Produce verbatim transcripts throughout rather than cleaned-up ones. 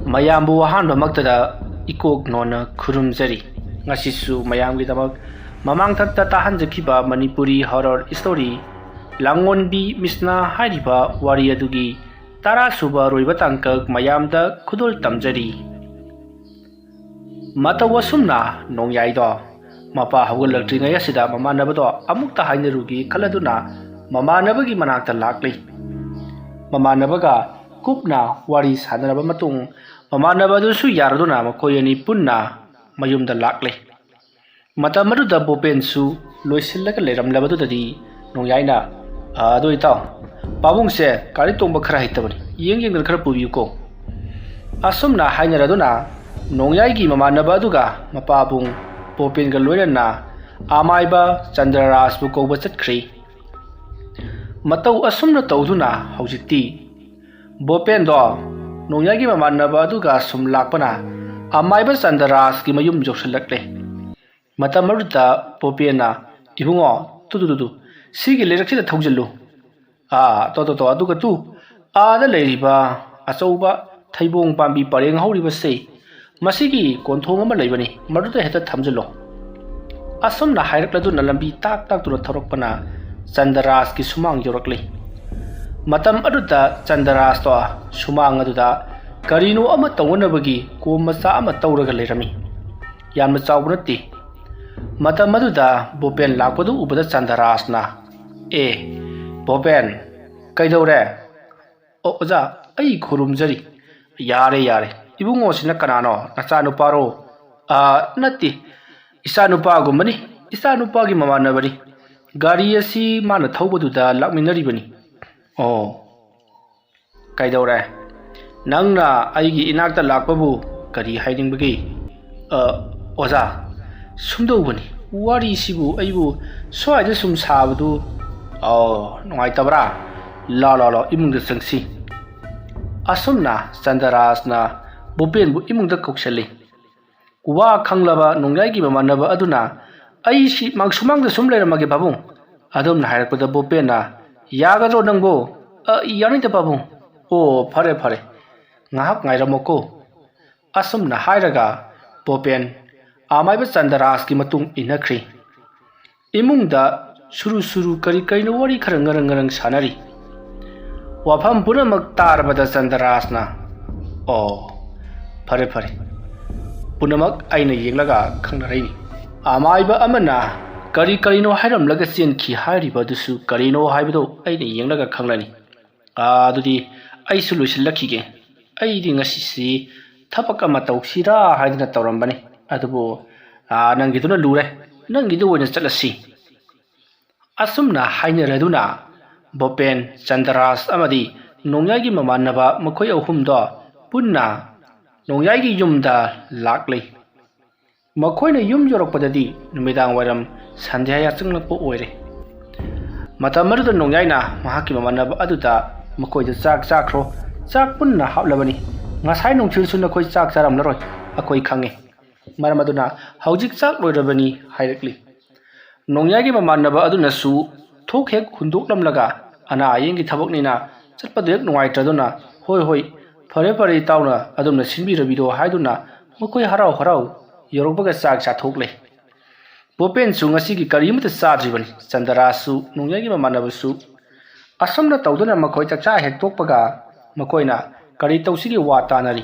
ꯃꯌꯥꯝꯕꯨ ꯑꯍꯥꯟꯕꯃꯛꯇꯗ ꯏꯀꯣꯛ ꯅꯣꯟꯅ ꯈꯨꯔꯨꯝꯖꯔꯤ꯫ ꯉꯁꯤꯁꯨ ꯃꯌꯥꯝꯒꯤꯗꯃꯛ ꯃꯃꯥꯡꯊꯛꯇ ꯇꯥꯍꯟꯖꯈꯤꯕ Manipuri horror story ꯂꯥꯡꯑꯣꯟꯕꯤ ꯃꯤꯁꯅꯥ ꯍꯥꯏꯔꯤꯕ ꯋꯥꯔꯤ ꯑꯗꯨꯒꯤ ꯇꯔꯥꯁꯨꯕ ꯑꯔꯣꯏꯕ ꯇꯥꯡꯀꯛ ꯃꯌꯥꯝꯗ ꯈꯨꯗꯣꯜ ꯇꯝꯖꯔꯤ꯫ ꯃꯇꯧ ꯑꯁꯨꯝꯅ ꯅꯣꯡꯌꯥꯏꯗꯣ ꯃꯄꯥ ꯍꯧꯒꯠꯂꯛꯇ꯭ꯔꯤꯉꯩ ꯑꯁꯤꯗ ꯃꯃꯥꯟꯅꯕꯗꯣ ꯑꯃꯨꯛꯇ ꯍꯥꯏꯅꯔꯨꯒꯦ ꯈꯜꯂꯗꯨꯅ ꯃꯃꯥꯟꯅꯕꯒꯤ ꯃꯅꯥꯛꯇ ꯂꯥꯛꯂꯤ꯫ ꯃꯃꯥꯟꯅꯕꯒ ꯀꯨꯞꯅ ꯋꯥꯔꯤ ꯁꯥꯟꯅꯔꯕ ꯃꯇꯨꯡ ꯃꯃꯥꯟꯅꯕ ꯑꯗꯨꯁꯨ ꯌꯥꯔꯗꯨꯅ ꯃꯈꯣꯏ ꯑꯅꯤ ꯄꯨꯟꯅ ꯃꯌꯨꯝꯗ ꯂꯥꯛꯂꯦ꯫ ꯃꯇꯝ ꯑꯗꯨꯗ ꯕꯣꯄꯦꯟꯁꯨ ꯂꯣꯏꯁꯤꯜꯂꯒ ꯂꯩꯔꯝꯂꯕꯗꯨꯗꯗꯤ ꯅꯣꯡꯌꯥꯏꯅ, "ꯑ, ꯑꯗꯣ ꯏꯇꯥꯎ, ꯄꯥꯕꯨꯡꯁꯦ ꯒꯥꯔꯤ ꯇꯣꯡꯕ ꯈꯔ ꯍꯩꯇꯕꯅꯤ, ꯌꯦꯡ ꯌꯦꯡꯗꯅ ꯈꯔ ꯄꯨꯕꯤꯌꯨꯀꯣ"꯫ ꯑꯁꯨꯝꯅ ꯍꯥꯏꯅꯔꯗꯨꯅ ꯅꯣꯡꯌꯥꯏꯒꯤ ꯃꯃꯥꯟꯅꯕ ꯑꯗꯨꯒ ꯃꯄꯥꯕꯨꯡ ꯕꯣꯄꯦꯟꯒ ꯂꯣꯏꯅꯅ ꯑꯃꯥꯏꯕ ꯆꯟꯗ꯭ꯔꯔꯥꯖꯄꯨ ꯀꯧꯕ ꯆꯠꯈ꯭ꯔꯦ꯫ ꯃꯇꯧ ꯑꯁꯨꯝꯅ ꯇꯧꯗꯨꯅ ꯍꯧꯖꯤꯛꯇꯤ ꯕꯣꯄꯦꯟꯗꯣ ꯅꯣꯡꯌꯥꯏꯒꯤ ꯃꯃꯥꯟꯅꯕ ꯑꯗꯨꯒ ꯁꯨꯝ ꯂꯥꯛꯄꯅ ꯑꯃꯥꯏꯕ ꯆꯟꯗ꯭ꯔꯔꯥꯖꯀꯤ ꯃꯌꯨꯝ ꯌꯧꯁꯤꯜꯂꯛꯂꯦ꯫ ꯃꯇꯝ ꯑꯗꯨꯗ ꯕꯣꯄꯦꯟꯅ, "ꯏꯕꯨꯡꯉꯣ, ꯇꯨ, ꯇꯨ, ꯇꯨ, ꯇꯨ, ꯁꯤꯒꯤ ꯂꯩꯔꯛꯁꯤꯗ ꯊꯧꯖꯤꯜꯂꯨ꯫ ꯑꯥ, ꯇꯣ, ꯇꯣ, ꯇꯣ, ꯑꯗꯨꯒ ꯇꯨ, ꯑꯥꯗ ꯂꯩꯔꯤꯕ ꯑꯆꯧꯕ ꯊꯩꯕꯣꯡ ꯄꯥꯝꯕꯤ ꯄꯔꯦꯡ ꯍꯧꯔꯤꯕꯁꯦ, ꯃꯁꯤꯒꯤ ꯀꯣꯟꯊꯣꯡ ꯑꯃ ꯂꯩꯕꯅꯤ, ꯃꯗꯨꯗ ꯍꯦꯛꯇ ꯊꯝꯖꯤꯜꯂꯣ"꯫ ꯑꯁꯨꯝꯅ ꯍꯥꯏꯔꯛꯂꯗꯨꯅ ꯂꯝꯕꯤ ꯇꯥꯛ ꯇꯥꯛꯇꯨꯅ ꯊꯧꯔꯛꯄꯅ ꯆꯟꯗ꯭ꯔꯔꯥꯖꯀꯤ ꯁꯨꯃꯥꯡ ꯌꯧꯔꯛꯂꯤ꯫ ꯃꯇꯝ ꯑꯗꯨꯗ ꯆꯟꯗ꯭ꯔꯔꯥꯖꯇꯣ ꯁꯨꯃꯥꯡ ꯑꯗꯨꯗ ꯀꯔꯤꯅꯣ ꯑꯃ ꯇꯧꯅꯅꯕꯒꯤ ꯀꯣꯝ ꯃꯆꯥ ꯑꯃ ꯇꯧꯔꯒ ꯂꯩꯔꯝꯃꯤ꯫ ꯌꯥꯝꯅ ꯆꯥꯎꯕ ꯅꯠꯇꯦ꯫ ꯃꯇꯝ ꯑꯗꯨꯗ ꯕꯣꯄꯦꯟ ꯂꯥꯛꯄꯗꯨ ꯎꯕꯗ ꯆꯟꯗ꯭ꯔꯔꯥꯖꯅ, "ꯑꯦ, ꯕꯣꯄꯦꯟ, ꯀꯩꯗꯧꯔꯦ?" "ꯑꯣ, ꯑꯣꯖꯥ, ꯑꯩ ꯈꯨꯔꯨꯝꯖꯔꯤ"꯫ "ꯌꯥꯔꯦ, ꯌꯥꯔꯦ꯫ ꯏꯕꯨꯡꯉꯣꯁꯤꯅ ꯀꯅꯥꯅꯣ? ꯅꯆꯥꯅꯨꯄꯥꯔꯣ?" "ꯑꯥ, ꯅꯠꯇꯦ, ꯏꯆꯥꯅꯨꯄꯥꯒꯨꯝꯕꯅꯤ꯫ ꯏꯆꯥꯅꯨꯄꯥꯒꯤ ꯃꯃꯥꯟꯅꯕꯅꯤ꯫ ꯒꯥꯔꯤ ꯑꯁꯤ ꯃꯥꯅ ꯊꯧꯕꯗꯨꯗ ꯂꯥꯛꯃꯤꯟꯅꯔꯤꯕꯅꯤ"꯫ "ꯑꯣ, ꯀꯩꯗꯧꯔꯦ? ꯅꯪꯅ ꯑꯩꯒꯤ ꯏꯅꯥꯛꯇ ꯂꯥꯛꯄꯕꯨ ꯀꯔꯤ ꯍꯥꯏꯅꯤꯡꯕꯒꯦ?" "ꯑ, ꯑꯣꯖꯥ, ꯁꯨꯝꯗꯧꯕꯅꯤ, ꯋꯥꯔꯤꯁꯤꯕꯨ ꯑꯩꯕꯨ ꯁ꯭ꯋꯥꯏꯗ ꯁꯨꯝ ꯁꯥꯕꯗꯨ, ꯑꯣ, ꯅꯨꯡꯉꯥꯏꯇꯕ꯭ꯔꯥ? ꯂꯥꯎ, ꯂꯥꯎ, ꯂꯥꯎ, ꯏꯃꯨꯡꯗ ꯆꯪꯁꯤ"꯫ ꯑꯁꯨꯝꯅ ꯆꯟꯗ꯭ꯔꯔꯥꯖꯅ ꯕꯣꯄꯦꯟꯕꯨ ꯏꯃꯨꯡꯗ ꯀꯧꯁꯜꯂꯤ꯫ ꯋꯥ ꯈꯪꯂꯕ ꯅꯣꯡꯌꯥꯏꯒꯤ ꯃꯃꯥꯟꯅꯕ ꯑꯗꯨꯅ, "ꯑꯩ ꯁꯤ ꯃꯥꯡ-, ꯁꯨꯃꯥꯡꯗ ꯁꯨꯝ ꯂꯩꯔꯝꯃꯒꯦ ꯄꯥꯕꯨꯡ"꯫ ꯑꯗꯨꯝꯅ ꯍꯥꯏꯔꯛꯄꯗ ꯕꯣꯄꯦꯟꯅ, "ꯌꯥꯒꯗ꯭ꯔꯣ ꯅꯪꯕꯣ?" "ꯑ, ꯌꯥꯅꯤꯗ ꯄꯥꯕꯨꯡ"꯫ "ꯑꯣ, ꯐꯔꯦ, ꯐꯔꯦ, ꯉꯥꯏꯍꯥꯛ ꯉꯥꯏꯔꯝꯃꯣꯀꯣ"꯫ ꯑꯁꯨꯝꯅ ꯍꯥꯏꯔꯒ ꯕꯣꯄꯦꯟ ꯑꯃꯥꯏꯕ ꯆꯟꯗ꯭ꯔꯥꯁꯀꯤ ꯃꯇꯨꯡ ꯏꯟꯅꯈ꯭ꯔꯤ꯫ ꯏꯃꯨꯡꯗ ꯁꯨꯔꯨ ꯁꯨꯔꯨ ꯀꯔꯤ ꯀꯔꯤꯅꯣ ꯋꯥꯔꯤ ꯈꯔ ꯉꯔꯪ ꯉꯔꯪ ꯁꯥꯟꯅꯔꯤ꯫ ꯋꯥꯐꯝ ꯄꯨꯝꯅꯃꯛ ꯇꯥꯔꯕꯗ ꯆꯟꯗ꯭ꯔꯥꯁꯅ, "ꯑꯣ, ꯐꯔꯦ ꯐꯔꯦ, ꯄꯨꯝꯅꯃꯛ ꯑꯩꯅ ꯌꯦꯡꯂꯒ ꯈꯪꯅꯔꯤꯅꯤ꯫ ꯑꯃꯥꯏꯕ ꯑꯃꯅ ꯀꯔꯤ ꯀꯔꯤꯅꯣ ꯍꯥꯏꯔꯝꯂꯒ ꯆꯦꯟꯈꯤ ꯍꯥꯏꯔꯤꯕ ꯑꯗꯨꯁꯨ ꯀꯔꯤꯅꯣ ꯍꯥꯏꯕꯗꯨ ꯑꯩꯅ ꯌꯦꯡꯂꯒ ꯈꯪꯂꯅꯤ꯫ ꯑꯥ, ꯑꯗꯨꯗꯤ ꯑꯩꯁꯨ ꯂꯣꯏꯁꯤꯜꯂꯛꯈꯤꯒꯦ꯫ ꯑꯩꯗꯤ ꯉꯁꯤꯁꯤ ꯊꯕꯛ ꯑꯃ ꯇꯧꯁꯤꯔꯥ ꯍꯥꯏꯗꯅ ꯇꯧꯔꯝꯕꯅꯤ꯫ ꯑꯗꯨꯕꯨ, ꯑꯥ, ꯅꯪꯒꯤꯗꯨꯅ ꯂꯨꯔꯦ꯫ ꯅꯪꯒꯤꯗꯨ ꯑꯣꯏꯅ ꯆꯠꯂꯁꯤ꯫" ꯑꯁꯨꯝꯅ ꯍꯥꯏꯅꯔꯗꯨꯅ ꯕꯣꯄꯦꯟ, ꯆꯟꯗ꯭ꯔꯥꯁ ꯑꯃꯗꯤ ꯅꯣꯡꯌꯥꯏꯒꯤ ꯃꯃꯥꯟꯅꯕ ꯃꯈꯣꯏ ꯑꯍꯨꯝꯗꯣ ꯄꯨꯟꯅ ꯅꯣꯡꯌꯥꯏꯒꯤ ꯌꯨꯝꯗ ꯂꯥꯛꯂꯤ꯫ ꯃꯈꯣꯏꯅ ꯌꯨꯝ ꯌꯧꯔꯛꯄꯗꯗꯤ ꯅꯨꯃꯤꯗꯥꯡ ꯋꯥꯏꯔꯝ ꯁꯟꯙ꯭ꯌꯥ ꯌꯥꯆꯪꯂꯛꯄ ꯑꯣꯏꯔꯦ꯫ ꯃꯇꯝ ꯑꯗꯨꯗ ꯅꯣꯡꯌꯥꯏꯅ ꯃꯍꯥꯛꯀꯤ ꯃꯃꯥꯟꯅꯕ ꯑꯗꯨꯗ, "ꯃꯈꯣꯏꯗ ꯆꯥꯛ ꯆꯥꯈ꯭ꯔꯣ, ꯆꯥꯛ ꯄꯨꯟꯅ ꯍꯥꯞꯂꯕꯅꯤ꯫ ꯉꯁꯥꯏ ꯅꯨꯡꯊꯤꯜꯁꯨ ꯅꯈꯣꯏ ꯆꯥꯛ ꯆꯥꯔꯝꯂꯔꯣꯏ, ꯑꯩꯈꯣꯏ ꯈꯪꯉꯤ꯫ ꯃꯔꯝ ꯑꯗꯨꯅ ꯍꯧꯖꯤꯛ ꯆꯥꯛ ꯂꯣꯏꯔꯕꯅꯤ" ꯍꯥꯏꯔꯛꯂꯤ꯫ ꯅꯣꯡꯌꯥꯏꯒꯤ ꯃꯃꯥꯟꯅꯕ ꯑꯗꯨꯅꯁꯨ ꯊꯣꯛ ꯍꯦꯛ ꯍꯨꯟꯗꯣꯛꯂꯝꯂꯒ, "ꯑꯅꯥ ꯑꯌꯦꯛꯒꯤ ꯊꯕꯛꯅꯤꯅ ꯆꯠꯄꯗꯨ ꯍꯦꯛ ꯅꯨꯡꯉꯥꯏꯇ꯭ꯔꯗꯨꯅ, 'ꯍꯣꯏ, ꯍꯣꯏ, ꯐꯔꯦ, ꯐꯔꯦ, ꯏꯇꯥꯎꯅ ꯑꯗꯨꯝꯅ ꯁꯤꯟꯕꯤꯔꯕꯤꯗꯣ' ꯍꯥꯏꯗꯨꯅ ꯃꯈꯣꯏ ꯍꯔꯥꯎ ꯍꯔꯥꯎ ꯌꯧꯔꯛꯄꯒ ꯆꯥꯛ ꯆꯥꯊꯣꯛꯂꯦ꯫ ꯕꯣꯄꯦꯟꯁꯨ ꯉꯁꯤꯒꯤ ꯀꯔꯤ ꯑꯃꯠꯇ ꯆꯥꯗ꯭ꯔꯤꯕꯅꯤ꯫ ꯆꯟꯗ꯭ꯔꯥꯁꯨ, ꯅꯣꯡꯌꯥꯏꯒꯤ ꯃꯃꯥꯟꯅꯕꯁꯨ꯫ ꯑꯁꯨꯝꯅ ꯇꯧꯗꯨꯅ ꯃꯈꯣꯏ ꯆꯥꯛꯆꯥ ꯍꯦꯛ ꯇꯣꯛꯄꯒ ꯃꯈꯣꯏꯅ ꯀꯔꯤ ꯇꯧꯁꯤꯒꯦ ꯋꯥ ꯇꯥꯅꯔꯤ꯫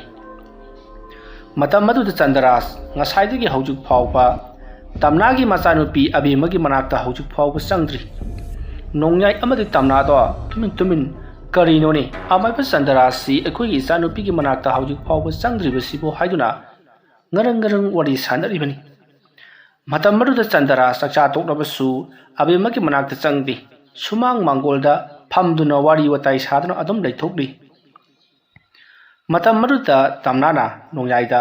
ꯃꯇꯝ ꯑꯗꯨꯗ ꯆꯟꯗ꯭ꯔꯥꯁ ꯉꯁꯥꯏꯗꯒꯤ ꯍꯧꯖꯤꯛ ꯐꯥꯎꯕ ꯇꯝꯅꯥꯒꯤ ꯃꯆꯥꯅꯨꯄꯤ ꯑꯕꯦꯝꯃꯒꯤ ꯃꯅꯥꯛꯇ ꯍꯧꯖꯤꯛ ꯐꯥꯎꯕ ꯆꯪꯗ꯭ꯔꯤ꯫ ꯅꯣꯡꯌꯥꯏ ꯑꯃꯗꯤ ꯇꯝꯅꯥꯗꯣ ꯇꯨꯃꯤꯟ ꯇꯨꯃꯤꯟ, "ꯀꯔꯤꯅꯣꯅꯦ, ꯑꯃꯥꯏꯕ ꯆꯟꯗ꯭ꯔꯥꯁꯁꯤ ꯑꯩꯈꯣꯏꯒꯤ ꯏꯆꯥꯅꯨꯄꯤꯒꯤ ꯃꯅꯥꯛꯇ ꯍꯧꯖꯤꯛ ꯐꯥꯎꯕ ꯆꯪꯗ꯭ꯔꯤꯕꯁꯤꯕꯣ?" ꯍꯥꯏꯗꯨꯅ ꯉꯔꯪ ꯉꯔꯪ ꯋꯥꯔꯤ ꯁꯥꯟꯅꯔꯤꯕꯅꯤ꯫ ꯃꯇꯝ ꯑꯗꯨꯗ ꯆꯟꯗ꯭ꯔꯥꯁ ꯆꯥꯛꯆꯥ ꯇꯣꯛꯂꯕꯁꯨ ꯑꯕꯦꯝꯃꯒꯤ ꯃꯅꯥꯛꯇ ꯆꯪꯗꯦ꯫ ꯁꯨꯃꯥꯡ ꯃꯥꯡꯒꯣꯜꯗ ꯐꯝꯗꯨꯅ ꯋꯥꯔꯤ ꯋꯥꯇꯥꯏ ꯁꯥꯗꯨꯅ ꯑꯗꯨꯝ ꯂꯩꯊꯣꯛꯂꯤ꯫ ꯃꯇꯝ ꯑꯗꯨꯗ ꯇꯝꯅꯥꯅ ꯅꯣꯡꯌꯥꯏꯗ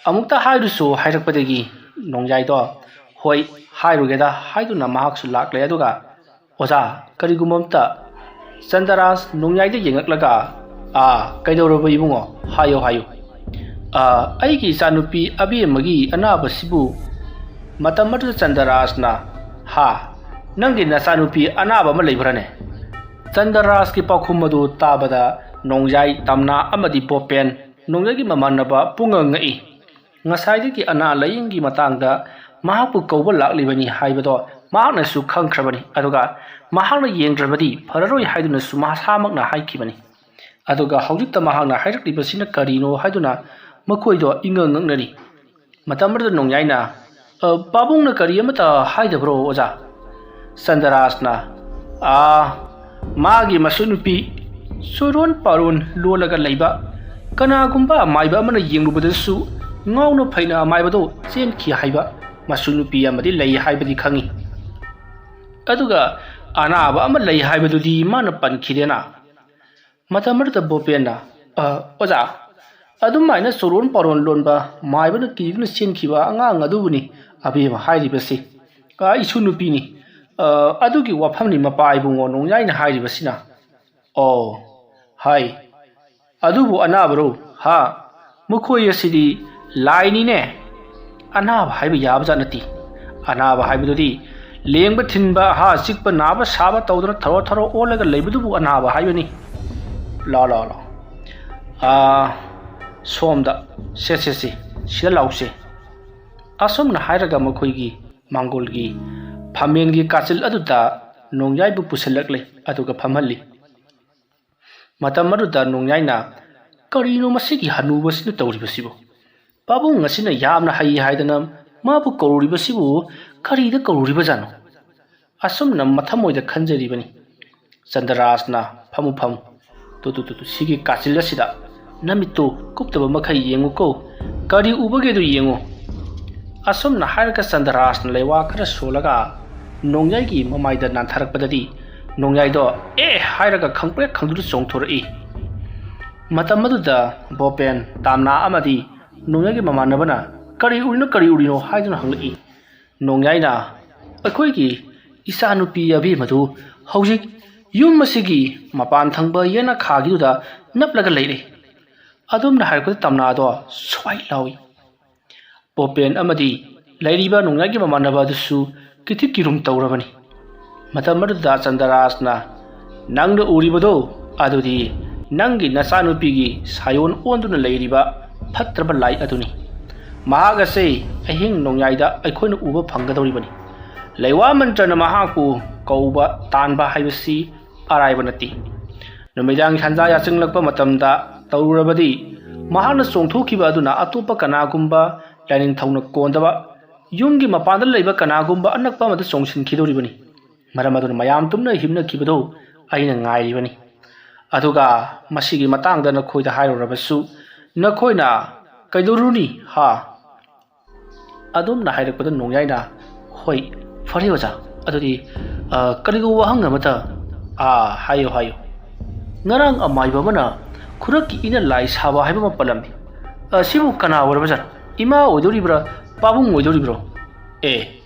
ꯑꯃꯨꯛꯇ ꯍꯥꯏꯔꯨꯁꯨ ꯍꯥꯏꯔꯛꯄꯗꯒꯤ ꯅꯣꯡꯌꯥꯏꯗꯣ, "ꯍꯣꯏ, ꯍꯥꯏꯔꯨꯒꯦꯗ" ꯍꯥꯏꯗꯨꯅ ꯃꯍꯥꯛꯁꯨ ꯂꯥꯛꯂꯦ꯫ ꯑꯗꯨꯒ, "ꯑꯣꯖꯥ, ꯀꯔꯤꯒꯨꯝꯕ ꯑꯝꯇ ꯆꯟꯗ꯭ꯔꯥꯁ ꯅꯣꯡꯌꯥꯏꯗ ꯌꯦꯡꯉꯛꯂꯒ, 'ꯑꯥ, ꯀꯩꯗꯧꯔꯕ ꯏꯕꯨꯡꯉꯣ? ꯍꯥꯏꯌꯨ, ꯍꯥꯏꯌꯨ꯫ ꯑꯥ, ꯑꯩꯒꯤ ꯏꯆꯥꯅꯨꯄꯤ ꯑꯕꯦꯝꯃꯒꯤ ꯑꯅꯥꯕꯁꯤꯕꯨ?'" ꯃꯇꯝ ꯑꯗꯨꯗ ꯆꯟꯗ꯭ꯔꯥꯁꯅ, "ꯍꯥ? ꯅꯪꯒꯤ ꯅꯆꯥꯅꯨꯄꯤ ꯑꯅꯥꯕ ꯑꯃ ꯂꯩꯕ꯭ꯔꯥꯅꯦ?" ꯆꯟꯗ꯭ꯔꯥꯁꯀꯤ ꯄꯥꯎꯈꯨꯝ ꯑꯗꯨ ꯇꯥꯕꯗ ꯅꯣꯡꯌꯥꯏ, ꯇꯝꯅꯥ ꯑꯃꯗꯤ ꯕꯣꯄꯦꯟ ꯅꯣꯡꯌꯥꯏꯒꯤ ꯃꯃꯥꯟꯅꯕ ꯄꯨꯡꯉꯛ ꯉꯛꯏ꯫ ꯉꯁꯥꯏꯗꯒꯤ ꯑꯅꯥ ꯂꯥꯏꯌꯦꯡꯒꯤ ꯃꯇꯥꯡꯗ ꯃꯍꯥꯛꯄꯨ ꯀꯧꯕ ꯂꯥꯛꯂꯤꯕꯅꯤ ꯍꯥꯏꯕꯗꯣ ꯃꯍꯥꯛꯅꯁꯨ ꯈꯪꯈ꯭ꯔꯕꯅꯤ꯫ ꯑꯗꯨꯒ ꯃꯍꯥꯛꯅ ꯌꯦꯡꯗ꯭ꯔꯕꯗꯤ ꯐꯔꯔꯣꯏ ꯍꯥꯏꯗꯨꯅꯁꯨ ꯃꯁꯥꯃꯛꯅ ꯍꯥꯏꯈꯤꯕꯅꯤ꯫ ꯑꯗꯨꯒ ꯍꯧꯖꯤꯛꯇ ꯃꯍꯥꯛꯅ ꯍꯥꯏꯔꯛꯂꯤꯕꯁꯤꯅ ꯀꯔꯤꯅꯣ ꯍꯥꯏꯗꯨꯅ ꯃꯈꯣꯏꯗꯣ ꯏꯉꯛ ꯉꯛꯅꯔꯤ꯫ ꯃꯇꯝ ꯑꯗꯨꯗ ꯅꯣꯡꯌꯥꯏꯅ, "ꯑ, ꯄꯥꯕꯨꯡꯅ ꯀꯔꯤ ꯑꯃꯠꯇ ꯍꯥꯏꯗꯕ꯭ꯔꯣ, ꯑꯣꯖꯥ?" ꯆꯟꯗ꯭ꯔꯥꯁꯅ, "ꯑꯥ, ꯃꯥꯒꯤ ꯃꯁꯨ ꯅꯨꯄꯤ ꯆꯨꯔꯣꯟ ꯄꯥꯔꯣꯟ ꯂꯣꯜꯂꯒ ꯂꯩꯕ ꯀꯅꯥꯒꯨꯝꯕ ꯑꯃꯥꯏꯕ ꯑꯃꯅ ꯌꯦꯡꯂꯨꯕꯗꯁꯨ ꯉꯥꯎꯅ ꯐꯩꯅ ꯑꯃꯥꯏꯕꯗꯣ ꯆꯦꯟꯈꯤ ꯍꯥꯏꯕ ꯃꯁꯨ ꯅꯨꯄꯤ ꯑꯃꯗꯤ ꯂꯩ ꯍꯥꯏꯕꯗꯤ ꯈꯪꯉꯤ꯫ ꯑꯗꯨꯒ ꯑꯅꯥꯕ ꯑꯃ ꯂꯩ ꯍꯥꯏꯕꯗꯨꯗꯤ ꯃꯥꯅ ꯄꯟꯈꯤꯗꯦꯅ?" ꯃꯇꯝ ꯑꯗꯨꯗ ꯕꯣꯄꯦꯟꯅ, "ꯑ, ꯑꯣꯖꯥ, ꯑꯗꯨꯃꯥꯏꯅ ꯆꯨꯔꯣꯟ ꯄꯥꯔꯣꯟ ꯂꯣꯟꯕ ꯃꯥꯏꯕꯅ ꯀꯤꯗꯨꯅ ꯆꯦꯟꯈꯤꯕ ꯑꯉꯥꯡ ꯑꯗꯨꯕꯨꯅꯤ ꯑꯕꯦꯝꯃ ꯍꯥꯏꯔꯤꯕꯁꯤ꯫ ꯑ, ꯏꯁꯨ ꯅꯨꯄꯤꯅꯤ꯫ ꯑ, ꯑꯗꯨꯒꯤ ꯋꯥꯐꯝꯅꯤ ꯃꯄꯥ ꯏꯕꯨꯡꯉꯣ ꯅꯣꯡꯌꯥꯏꯅ ꯍꯥꯏꯔꯤꯕꯁꯤꯅ꯫" "ꯑꯣ, ꯍꯥꯏ꯫ ꯑꯗꯨꯕꯨ ꯑꯅꯥꯕꯔꯣ?" "ꯍꯥ, ꯃꯈꯣꯏ ꯑꯁꯤꯗꯤ ꯂꯥꯏꯅꯤꯅꯦ꯫ ꯑꯅꯥꯕ ꯍꯥꯏꯕ ꯌꯥꯕꯖꯥꯠ ꯅꯠꯇꯦ꯫ ꯑꯅꯥꯕ ꯍꯥꯏꯕꯗꯨꯗꯤ ꯂꯦꯡꯕ ꯊꯤꯟꯕ, ꯍꯥ, ꯆꯤꯛꯄ ꯅꯥꯕ ꯁꯥꯕ ꯇꯧꯗꯅ ꯊꯔꯣ ꯊꯔꯣ ꯑꯣꯜꯂꯒ ꯂꯩꯕꯗꯨꯕꯨ ꯑꯅꯥꯕ ꯍꯥꯏꯕꯅꯤ꯫ ꯂꯥ, ꯂꯥ, ꯂꯥ꯫ ꯑꯥ, ꯁꯣꯝꯗ, ꯁꯦ, ꯁꯦ, ꯁꯦ, ꯁꯤꯗ ꯂꯥꯎꯁꯦ꯫" ꯑꯁꯨꯝꯅ ꯍꯥꯏꯔꯒ ꯃꯈꯣꯏꯒꯤ ꯃꯥꯡꯒꯣꯜꯒꯤ ꯐꯝꯃꯦꯟꯒꯤ ꯀꯥꯆꯤꯜ ꯑꯗꯨꯗ ꯅꯣꯡꯌꯥꯏꯕꯨ ꯄꯨꯁꯤꯜꯂꯛꯂꯦ, ꯑꯗꯨꯒ ꯐꯝꯍꯜꯂꯤ꯫ ꯃꯇꯝ ꯑꯗꯨꯗ ꯅꯣꯡꯌꯥꯏꯅ, "ꯀꯔꯤꯅꯣ ꯃꯁꯤꯒꯤ ꯍꯅꯨꯕꯁꯤꯅ ꯇꯧꯔꯤꯕꯁꯤꯕꯨ? ꯄꯥꯕꯨꯡ ꯑꯁꯤꯅ ꯌꯥꯝꯅ ꯍꯩ ꯍꯥꯏꯗꯅ ꯃꯥꯕꯨ ꯀꯧꯔꯨꯔꯤꯕꯁꯤꯕꯨ ꯀꯔꯤꯗ ꯀꯧꯔꯨꯔꯤꯕꯖꯥꯠꯅꯣ?" ꯑꯁꯨꯝꯅ ꯃꯊꯃꯣꯏꯗ ꯈꯟꯖꯔꯤꯕꯅꯤ꯫ ꯆꯟꯗ꯭ꯔꯥꯁꯅ, "ꯐꯝꯃꯨ, ꯐꯝꯃꯨ꯫ ꯇꯨ, ꯇꯨ, ꯇꯨ, ꯇꯨ, ꯁꯤꯒꯤ ꯀꯥꯆꯤꯜ ꯑꯁꯤꯗ ꯅꯃꯤꯠꯇꯨ ꯀꯨꯞꯇꯕ ꯃꯈꯩ ꯌꯦꯡꯉꯨꯀꯣ꯫ ꯀꯔꯤ ꯎꯕꯒꯦꯗꯨ ꯌꯦꯡꯉꯨ꯫" ꯑꯁꯨꯝꯅ ꯍꯥꯏꯔꯒ ꯆꯟꯗ꯭ꯔꯥꯁꯅ ꯂꯩꯋꯥ ꯈꯔ ꯁꯣꯜꯂꯒ ꯅꯣꯡꯌꯥꯏꯒꯤ ꯃꯃꯥꯏꯗ ꯅꯥꯟꯊꯔꯛꯄꯗꯗꯤ ꯅꯣꯡꯌꯥꯏꯗꯣ ꯑꯦ ꯍꯥꯏꯔꯒ ꯈꯪꯄ꯭ꯔꯦꯛ ꯈꯪꯗꯨꯅ ꯆꯣꯡꯊꯣꯔꯛꯏ꯫ ꯃꯇꯝ ꯑꯗꯨꯗ ꯕꯣꯄꯦꯟ, ꯇꯥꯝꯅꯥ ꯑꯃꯗꯤ ꯅꯣꯡꯌꯥꯏꯒꯤ ꯃꯃꯥꯟꯅꯕꯅ, "ꯀꯔꯤ ꯎꯔꯤꯅꯣ, ꯀꯔꯤ ꯎꯔꯤꯅꯣ?" ꯍꯥꯏꯗꯨꯅ ꯍꯪꯂꯛꯏ꯫ ꯅꯣꯡꯌꯥꯏꯅ, "ꯑꯩꯈꯣꯏꯒꯤ ꯏꯆꯥꯅꯨꯄꯤ ꯑꯕꯦꯝꯃꯗꯨ ꯍꯧꯖꯤꯛ ꯌꯨꯝ ꯑꯁꯤꯒꯤ ꯃꯄꯥꯟ ꯊꯪꯕ ꯌꯦꯅꯈꯥꯒꯤꯗꯨꯗ ꯅꯞꯂꯒ ꯂꯩꯔꯦ꯫" ꯑꯗꯨꯝꯅ ꯍꯥꯏꯔꯛꯄꯗ ꯇꯝꯅꯥꯗꯣ ꯁ꯭ꯋꯥꯏ ꯂꯥꯎꯏ꯫ ꯄꯣꯄꯦꯟ ꯑꯃꯗꯤ ꯂꯩꯔꯤꯕ ꯅꯣꯡꯌꯥꯏꯒꯤ ꯃꯃꯥꯟꯅꯕ ꯑꯗꯨꯁꯨ ꯀꯤꯊꯤ ꯀꯤꯔꯨꯝ ꯇꯧꯔꯕꯅꯤ꯫ ꯃꯇꯝ ꯑꯗꯨꯗ ꯆꯟꯗ꯭ꯔꯥꯁꯅ, "ꯅꯪꯅ ꯎꯔꯤꯕꯗꯣ ꯑꯗꯨꯗꯤ ꯅꯪꯒꯤ ꯅꯆꯥꯅꯨꯄꯤꯒꯤ ꯁꯥꯌꯣꯟ ꯑꯣꯟꯗꯨꯅ ꯂꯩꯔꯤꯕ ꯐꯠꯇ꯭ꯔꯕ ꯂꯥꯏ ꯑꯗꯨꯅꯤ꯫ ꯃꯍꯥꯛ ꯑꯁꯦ ꯑꯍꯤꯡ ꯅꯣꯡꯌꯥꯏꯗ ꯑꯩꯈꯣꯏꯅ ꯎꯕ ꯐꯪꯒꯗꯧꯔꯤꯕꯅꯤ꯫ ꯂꯩꯋꯥ ꯃꯟꯇ꯭ꯔꯅ ꯃꯍꯥꯛꯄꯨ ꯀꯧꯕ ꯇꯥꯟꯕ ꯍꯥꯏꯕꯁꯤ ꯑꯔꯥꯏꯕ ꯅꯠꯇꯦ꯫ ꯅꯨꯃꯤꯗꯥꯡ ꯁꯟꯖꯥ ꯌꯥꯆꯪꯂꯛꯄ ꯃꯇꯝꯗ ꯇꯧꯔꯨꯔꯕꯗꯤ, ꯃꯍꯥꯛꯅ ꯆꯣꯡꯊꯣꯛꯈꯤꯕ ꯑꯗꯨꯅ ꯑꯇꯣꯞꯄ ꯀꯅꯥꯒꯨꯝꯕ ꯂꯥꯏꯅꯤꯡꯊꯧꯅ ꯀꯣꯟꯗꯕ ꯌꯨꯝꯒꯤ ꯃꯄꯥꯟꯗ ꯂꯩꯕ ꯀꯅꯥꯒꯨꯝꯕ ꯑꯅꯛꯄ ꯑꯃꯗ ꯆꯣꯡꯁꯤꯟꯈꯤꯗꯧꯔꯤꯕꯅꯤ꯫ ꯃꯔꯝ ꯑꯗꯨꯅ ꯃꯌꯥꯝ ꯇꯨꯝꯅ ꯍꯤꯞꯅꯈꯤꯕꯗꯨ ꯑꯩꯅ ꯉꯥꯏꯔꯤꯕꯅꯤ꯫ ꯑꯗꯨꯒ ꯃꯁꯤꯒꯤ ꯃꯇꯥꯡꯗ ꯅꯈꯣꯏꯗ ꯍꯥꯏꯔꯨꯔꯕꯁꯨ ꯅꯈꯣꯏꯅ ꯀꯩꯗꯧꯔꯨꯅꯤ ꯍꯥ?" ꯑꯗꯨꯝꯅ ꯍꯥꯏꯔꯛꯄꯗ ꯅꯣꯡꯌꯥꯏꯅ, "ꯍꯣꯏ, ꯐꯔꯦ ꯑꯣꯖꯥ, ꯑꯗꯨꯗꯤ, ꯑ, ꯀꯔꯤꯒꯨꯝꯕ ꯋꯥꯍꯪ ꯑꯃꯇ, ꯑꯥ, ꯍꯥꯏꯌꯨ, ꯍꯥꯏꯌꯨ꯫ ꯉꯔꯥꯡ ꯑꯃꯥꯏꯕ ꯑꯃꯅ ꯈꯨꯔꯛꯀꯤ ꯏꯅ ꯂꯥꯏ ꯁꯥꯕ ꯍꯥꯏꯕ ꯑꯃ ꯄꯜꯂꯝꯃꯤ꯫ ꯑ, ꯁꯤꯕꯨ ꯀꯅꯥ ꯑꯣꯏꯔꯕꯖꯥꯠꯅꯣ? ꯏꯃꯥ ꯑꯣꯏꯗꯧꯔꯤꯕ꯭ꯔꯥ? ꯄꯥꯕꯨꯡ ꯑꯣꯏꯗꯧꯔꯤꯕ꯭ꯔꯣ?" "ꯑꯦ,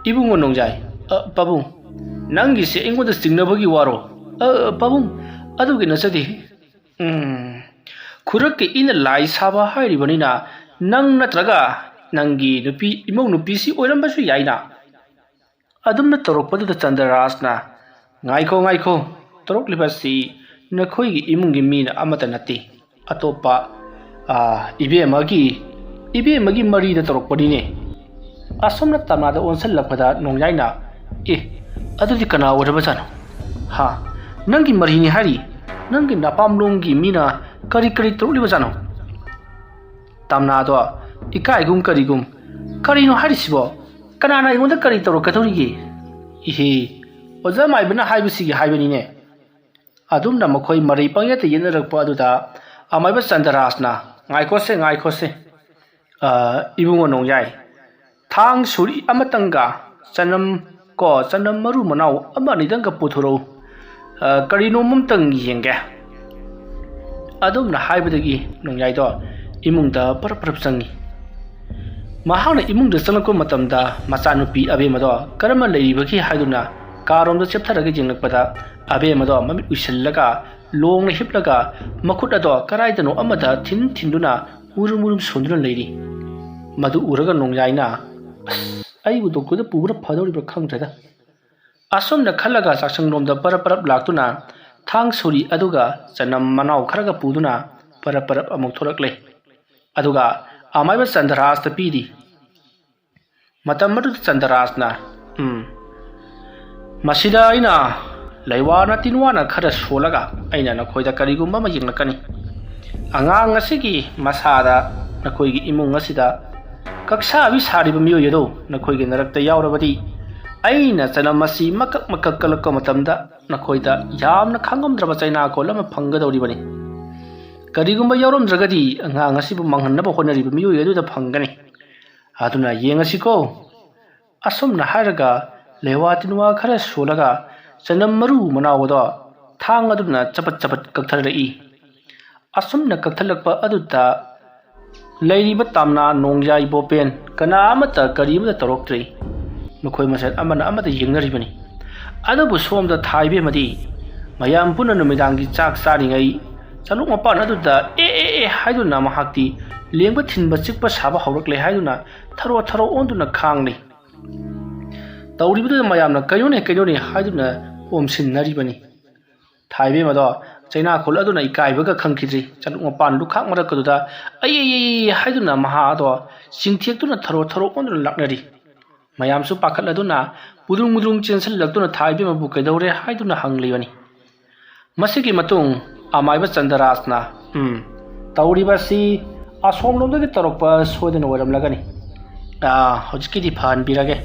ꯏꯕꯨꯡꯉꯣ ꯅꯣꯡꯌꯥꯏ, ꯑ, ꯄꯥꯕꯨꯡ, ꯅꯪꯒꯤꯁꯦ ꯑꯩꯉꯣꯟꯗ ꯆꯤꯡꯅꯕꯒꯤ ꯋꯥꯔꯣ?" "ꯑ, ꯄꯥꯕꯨꯡ, ꯑꯗꯨꯒꯤ ꯅꯠꯆꯗꯦ꯫ ꯎꯝ, ꯈꯨꯔꯛꯀꯤ ꯏꯅ ꯂꯥꯏ ꯁꯥꯕ ꯍꯥꯏꯔꯤꯕꯅꯤꯅ ꯅꯪ ꯅꯠꯇ꯭ꯔꯒ ꯅꯪꯒꯤ ꯅꯨꯄꯤ, ꯏꯃꯧ ꯅꯨꯄꯤꯁꯤ ꯑꯣꯏꯔꯝꯕꯁꯨ ꯌꯥꯏꯅ?" ꯑꯗꯨꯝꯅ ꯇꯧꯔꯛꯄꯗꯨꯗ ꯆꯟꯗ꯭ꯔꯔꯥꯖꯅ, "ꯉꯥꯏꯈꯣ, ꯉꯥꯏꯈꯣ, ꯇꯧꯔꯛꯂꯤꯕꯁꯤ ꯅꯈꯣꯏꯒꯤ ꯏꯃꯨꯡꯒꯤ ꯃꯤꯅ ꯑꯃꯠꯇ ꯅꯠꯇꯦ꯫ ꯑꯇꯣꯞꯄ, ꯑꯥ, ꯏꯕꯦꯝꯃꯒꯤ, ꯏꯕꯦꯝꯃꯒꯤ ꯃꯔꯤꯗ ꯇꯧꯔꯛꯄꯅꯤꯅꯦ꯫" ꯑꯁꯣꯝꯅ ꯇꯝꯅꯥꯗ ꯑꯣꯟꯁꯤꯜꯂꯛꯄꯗ ꯅꯣꯡꯌꯥꯏꯅ, "ꯑꯦ, ꯑꯗꯨꯗꯤ ꯀꯅꯥ ꯑꯣꯏꯔꯕꯖꯥꯠꯅꯣ? ꯍꯥ? ꯅꯪꯒꯤ ꯃꯔꯤꯅꯤ ꯍꯥꯏꯔꯤ? ꯅꯪꯒꯤ ꯅꯄꯥꯝꯂꯣꯝꯒꯤ ꯃꯤꯅ ꯀꯔꯤ ꯀꯔꯤ ꯇꯧꯔꯛꯂꯤꯕꯖꯥꯠꯅꯣ?" ꯇꯝꯅꯥꯗꯣ ꯏꯀꯥꯏꯒꯨꯝ ꯀꯔꯤꯒꯨꯝ, "ꯀꯔꯤꯅꯣ ꯍꯥꯏꯔꯤꯁꯤꯕꯣ? ꯀꯅꯥꯅ ꯑꯩꯉꯣꯟꯗ ꯀꯔꯤ ꯇꯧꯔꯛꯀꯗꯧꯔꯤꯒꯦ? ꯏꯍꯦ, ꯑꯣꯖꯥ ꯃꯥꯏꯕꯅ ꯍꯥꯏꯕꯁꯤꯒꯤ ꯍꯥꯏꯕꯅꯤꯅꯦ꯫" ꯑꯗꯨꯝꯅ ꯃꯈꯣꯏ ꯃꯔꯩ ꯄꯪꯌꯦꯠꯇ ꯌꯦꯠꯅꯔꯛꯄ ꯑꯗꯨꯗ ꯑꯃꯥꯏꯕ ꯆꯟꯗ꯭ꯔꯥꯁꯅ, "ꯉꯥꯏꯈꯣꯁꯦ, ꯉꯥꯏꯈꯣꯁꯦ, ꯑ, ꯏꯕꯨꯡꯉꯣ ꯅꯣꯡꯌꯥꯏ, ꯊꯥꯡ ꯁꯨꯔꯤ ꯑꯃꯇꯪꯒ ꯆꯅꯝ ꯀꯣ, ꯆꯅꯝ ꯃꯔꯨ ꯃꯅꯥꯎ ꯑꯃ ꯑꯅꯤꯗꯪꯒ ꯄꯨꯊꯣꯔꯛꯎ꯫ ꯑ, ꯀꯔꯤꯅꯣꯝ ꯑꯝꯇꯪ ꯌꯦꯡꯒꯦ꯫" ꯑꯗꯨꯝꯅ ꯍꯥꯏꯕꯗꯒꯤ ꯅꯣꯡꯌꯥꯏꯗꯣ ꯏꯃꯨꯡꯗ ꯄꯔꯞ ꯄꯔꯞ ꯆꯪꯉꯤ꯫ ꯃꯍꯥꯛꯅ ꯏꯃꯨꯡꯗ ꯆꯪꯂꯛꯄ ꯃꯇꯝꯗ ꯃꯆꯥꯅꯨꯄꯤ ꯑꯕꯦꯝꯃꯗꯣ ꯀꯔꯝꯅ ꯂꯩꯔꯤꯕꯒꯦ ꯍꯥꯏꯗꯨꯅ ꯀꯥꯔꯣꯝꯗ ꯆꯦꯞꯊꯔꯒ ꯌꯦꯡꯂꯛꯄꯗ, ꯑꯕꯦꯝꯃꯗꯣ ꯃꯃꯤꯠ ꯎꯏꯁꯤꯜꯂꯒ ꯂꯣꯡꯅ ꯍꯤꯞꯂꯒ ꯃꯈꯨꯠ ꯑꯗꯣ ꯀꯗꯥꯏꯗꯅꯣ ꯑꯃꯗ ꯊꯤꯟ ꯊꯤꯟꯗꯨꯅ ꯃꯨꯔꯨꯝ ꯃꯨꯔꯨꯝ ꯁꯣꯟꯗꯨꯅ ꯂꯩꯔꯤ꯫ ꯃꯗꯨ ꯎꯔꯒ ꯅꯣꯡꯌꯥꯏꯅ, "ꯑꯁ, ꯑꯩꯕꯨ ꯗꯣꯛꯇꯔꯗ ꯄꯨꯕꯅ ꯐꯗꯧꯔꯤꯕ꯭ꯔꯥ ꯈꯪꯗ꯭ꯔꯦꯗ꯫" ꯑꯁꯨꯝꯅ ꯈꯜꯂꯒ ꯆꯥꯛꯁꯪꯂꯣꯝꯗ ꯄꯔꯞ ꯄꯔꯞ ꯂꯥꯛꯇꯨꯅ ꯊꯥꯡ ꯁꯣꯔꯤ ꯑꯗꯨꯒ ꯆꯅꯝ ꯃꯅꯥꯎ ꯈꯔꯒ ꯄꯨꯗꯨꯅ ꯄꯔꯞ ꯄꯔꯞ ꯑꯃꯨꯛ ꯊꯣꯔꯛꯂꯦ꯫ ꯑꯗꯨꯒ ꯑꯃꯥꯏꯕ ꯆꯟꯗ꯭ꯔꯥꯁꯇ ꯄꯤꯔꯤ꯫ ꯃꯇꯝ ꯑꯗꯨꯗ ꯆꯟꯗ꯭ꯔꯥꯁꯅ, "ꯎꯝ, ꯃꯁꯤꯗ ꯑꯩꯅ ꯂꯩꯋꯥꯅ ꯇꯤꯟꯋꯥꯅ ꯈꯔ ꯁꯣꯜꯂꯒ ꯑꯩꯅ ꯅꯈꯣꯏꯗ ꯀꯔꯤꯒꯨꯝꯕ ꯑꯃ ꯌꯦꯡꯂꯛꯀꯅꯤ꯫ ꯑꯉꯥꯡ ꯑꯁꯤꯒꯤ ꯃꯁꯥꯗ ꯅꯈꯣꯏꯒꯤ ꯏꯃꯨꯡ ꯑꯁꯤꯗ ꯀꯛꯁꯥꯕꯤ ꯁꯥꯔꯤꯕ ꯃꯤꯑꯣꯏ ꯑꯗꯨ ꯅꯈꯣꯏꯒꯤ ꯅꯔꯛꯇ ꯌꯥꯎꯔꯕꯗꯤ ꯑꯩꯅ ꯆꯅꯝ ꯑꯁꯤ ꯃꯀꯛ ꯃꯀꯛ ꯀꯛꯂꯛꯄ ꯃꯇꯝꯗ ꯅꯈꯣꯏꯗ ꯌꯥꯝꯅ ꯈꯥꯡꯉꯝꯗ꯭ꯔꯕ ꯆꯩꯅꯥꯀꯣꯜ ꯑꯃ ꯐꯪꯒꯗꯧꯔꯤꯕꯅꯤ꯫ ꯀꯔꯤꯒꯨꯝꯕ ꯌꯥꯎꯔꯝꯗ꯭ꯔꯒꯗꯤ ꯑꯉꯥꯡ ꯑꯁꯤꯕꯨ ꯃꯥꯡꯍꯟꯅꯕ ꯍꯣꯠꯅꯔꯤꯕ ꯃꯤꯑꯣꯏ ꯑꯗꯨꯗ ꯐꯪꯒꯅꯤ꯫ ꯑꯗꯨꯅ ꯌꯦꯡꯉꯁꯤꯀꯣ꯫" ꯑꯁꯨꯝꯅ ꯍꯥꯏꯔꯒ ꯂꯩꯋꯥ ꯇꯤꯟꯋꯥ ꯈꯔ ꯁꯣꯜꯂꯒ ꯆꯅꯝ ꯃꯔꯨ ꯃꯅꯥꯎ ꯑꯗꯣ ꯊꯥꯡ ꯑꯗꯨꯅ ꯆꯄꯠ ꯆꯄꯠ ꯀꯛꯊꯔꯛꯏ꯫ ꯑꯁꯨꯝꯅ ꯀꯛꯊꯠꯂꯛꯄ ꯑꯗꯨꯗ ꯂꯩꯔꯤꯕ ꯇꯥꯝꯅꯥ, ꯅꯣꯡꯌꯥꯏ, ꯕꯣꯄꯦꯟ ꯀꯅꯥ ꯑꯃꯠꯇ ꯀꯔꯤ ꯑꯃꯠꯇ ꯇꯧꯔꯛꯇ꯭ꯔꯤ꯫ ꯃꯈꯣꯏ ꯃꯁꯦꯜ ꯑꯃꯅ ꯑꯃꯗ ꯌꯦꯡꯅꯔꯤꯕꯅꯤ꯫ ꯑꯗꯨꯕꯨ ꯁꯣꯝꯗ ꯊꯥꯏꯕꯦꯝꯃꯗꯤ ꯃꯌꯥꯝ ꯄꯨꯟꯅ ꯅꯨꯃꯤꯗꯥꯡꯒꯤ ꯆꯥꯛ ꯆꯥꯔꯤꯉꯩ ꯆꯥꯂꯨꯛ ꯃꯄꯥꯟ ꯑꯗꯨꯗ "ꯑꯦ, ꯑꯦ, ꯑꯦ" ꯍꯥꯏꯗꯨꯅ ꯃꯍꯥꯛꯇꯤ ꯂꯦꯡꯕ ꯊꯤꯟꯕ ꯆꯤꯛꯄ ꯁꯥꯕ ꯍꯧꯔꯛꯂꯦ ꯍꯥꯏꯗꯨꯅ ꯊꯔꯣ ꯊꯔꯣ ꯑꯣꯟꯗꯨꯅ ꯈꯥꯡꯂꯤ꯫ ꯇꯧꯔꯤꯕꯗꯨꯗ ꯃꯌꯥꯝꯅ "ꯀꯩꯅꯣꯅꯦ, ꯀꯩꯅꯣꯅꯦ" ꯍꯥꯏꯗꯨꯅ ꯑꯣꯝꯁꯤꯟꯅꯔꯤꯕꯅꯤ꯫ ꯊꯥꯏꯕꯦꯝ ꯑꯗꯣ ꯆꯩꯅꯥꯈꯣꯜ ꯑꯗꯨꯅ ꯏꯀꯥꯏꯕꯒ ꯈꯪꯈꯤꯗ꯭ꯔꯤ꯫ ꯆꯥꯂꯨꯛ ꯃꯄꯥꯟ ꯂꯨꯈꯥꯛ ꯃꯔꯛ ꯑꯗꯨꯗ "ꯑꯩ, ꯑꯩ, ꯑꯩ" ꯍꯥꯏꯗꯨꯅ ꯃꯍꯥꯛ ꯑꯗꯣ ꯆꯤꯡꯊꯦꯛꯇꯨꯅ ꯊꯔꯣ ꯊꯔꯣ ꯑꯣꯟꯗꯨꯅ ꯂꯥꯛꯅꯔꯤ꯫ ꯃꯌꯥꯝꯁꯨ ꯄꯥꯈꯠꯂꯗꯨꯅ ꯄꯨꯗ꯭ꯔꯨꯡ ꯃꯨꯗ꯭ꯔꯨꯡ ꯆꯦꯟꯁꯤꯜꯂꯛꯇꯨꯅ ꯊꯥꯏꯕꯦꯝ ꯑꯕꯨ "ꯀꯩꯗꯧꯔꯦ?" ꯍꯥꯏꯗꯨꯅ ꯍꯪꯂꯤꯕꯅꯤ꯫ ꯃꯁꯤꯒꯤ ꯃꯇꯨꯡ ꯑꯃꯥꯏꯕ ꯆꯟꯗ꯭ꯔꯥꯁꯅ, "ꯎꯝ, ꯇꯧꯔꯤꯕ ꯑꯁꯤ ꯑꯁꯣꯝꯂꯣꯝꯗꯒꯤ ꯇꯧꯔꯛꯄ ꯁꯣꯏꯗꯅ ꯑꯣꯏꯔꯝꯂꯒꯅꯤ꯫ ꯑꯥ, ꯍꯧꯖꯤꯛꯀꯤꯗꯤ ꯐꯍꯟꯕꯤꯔꯒꯦ,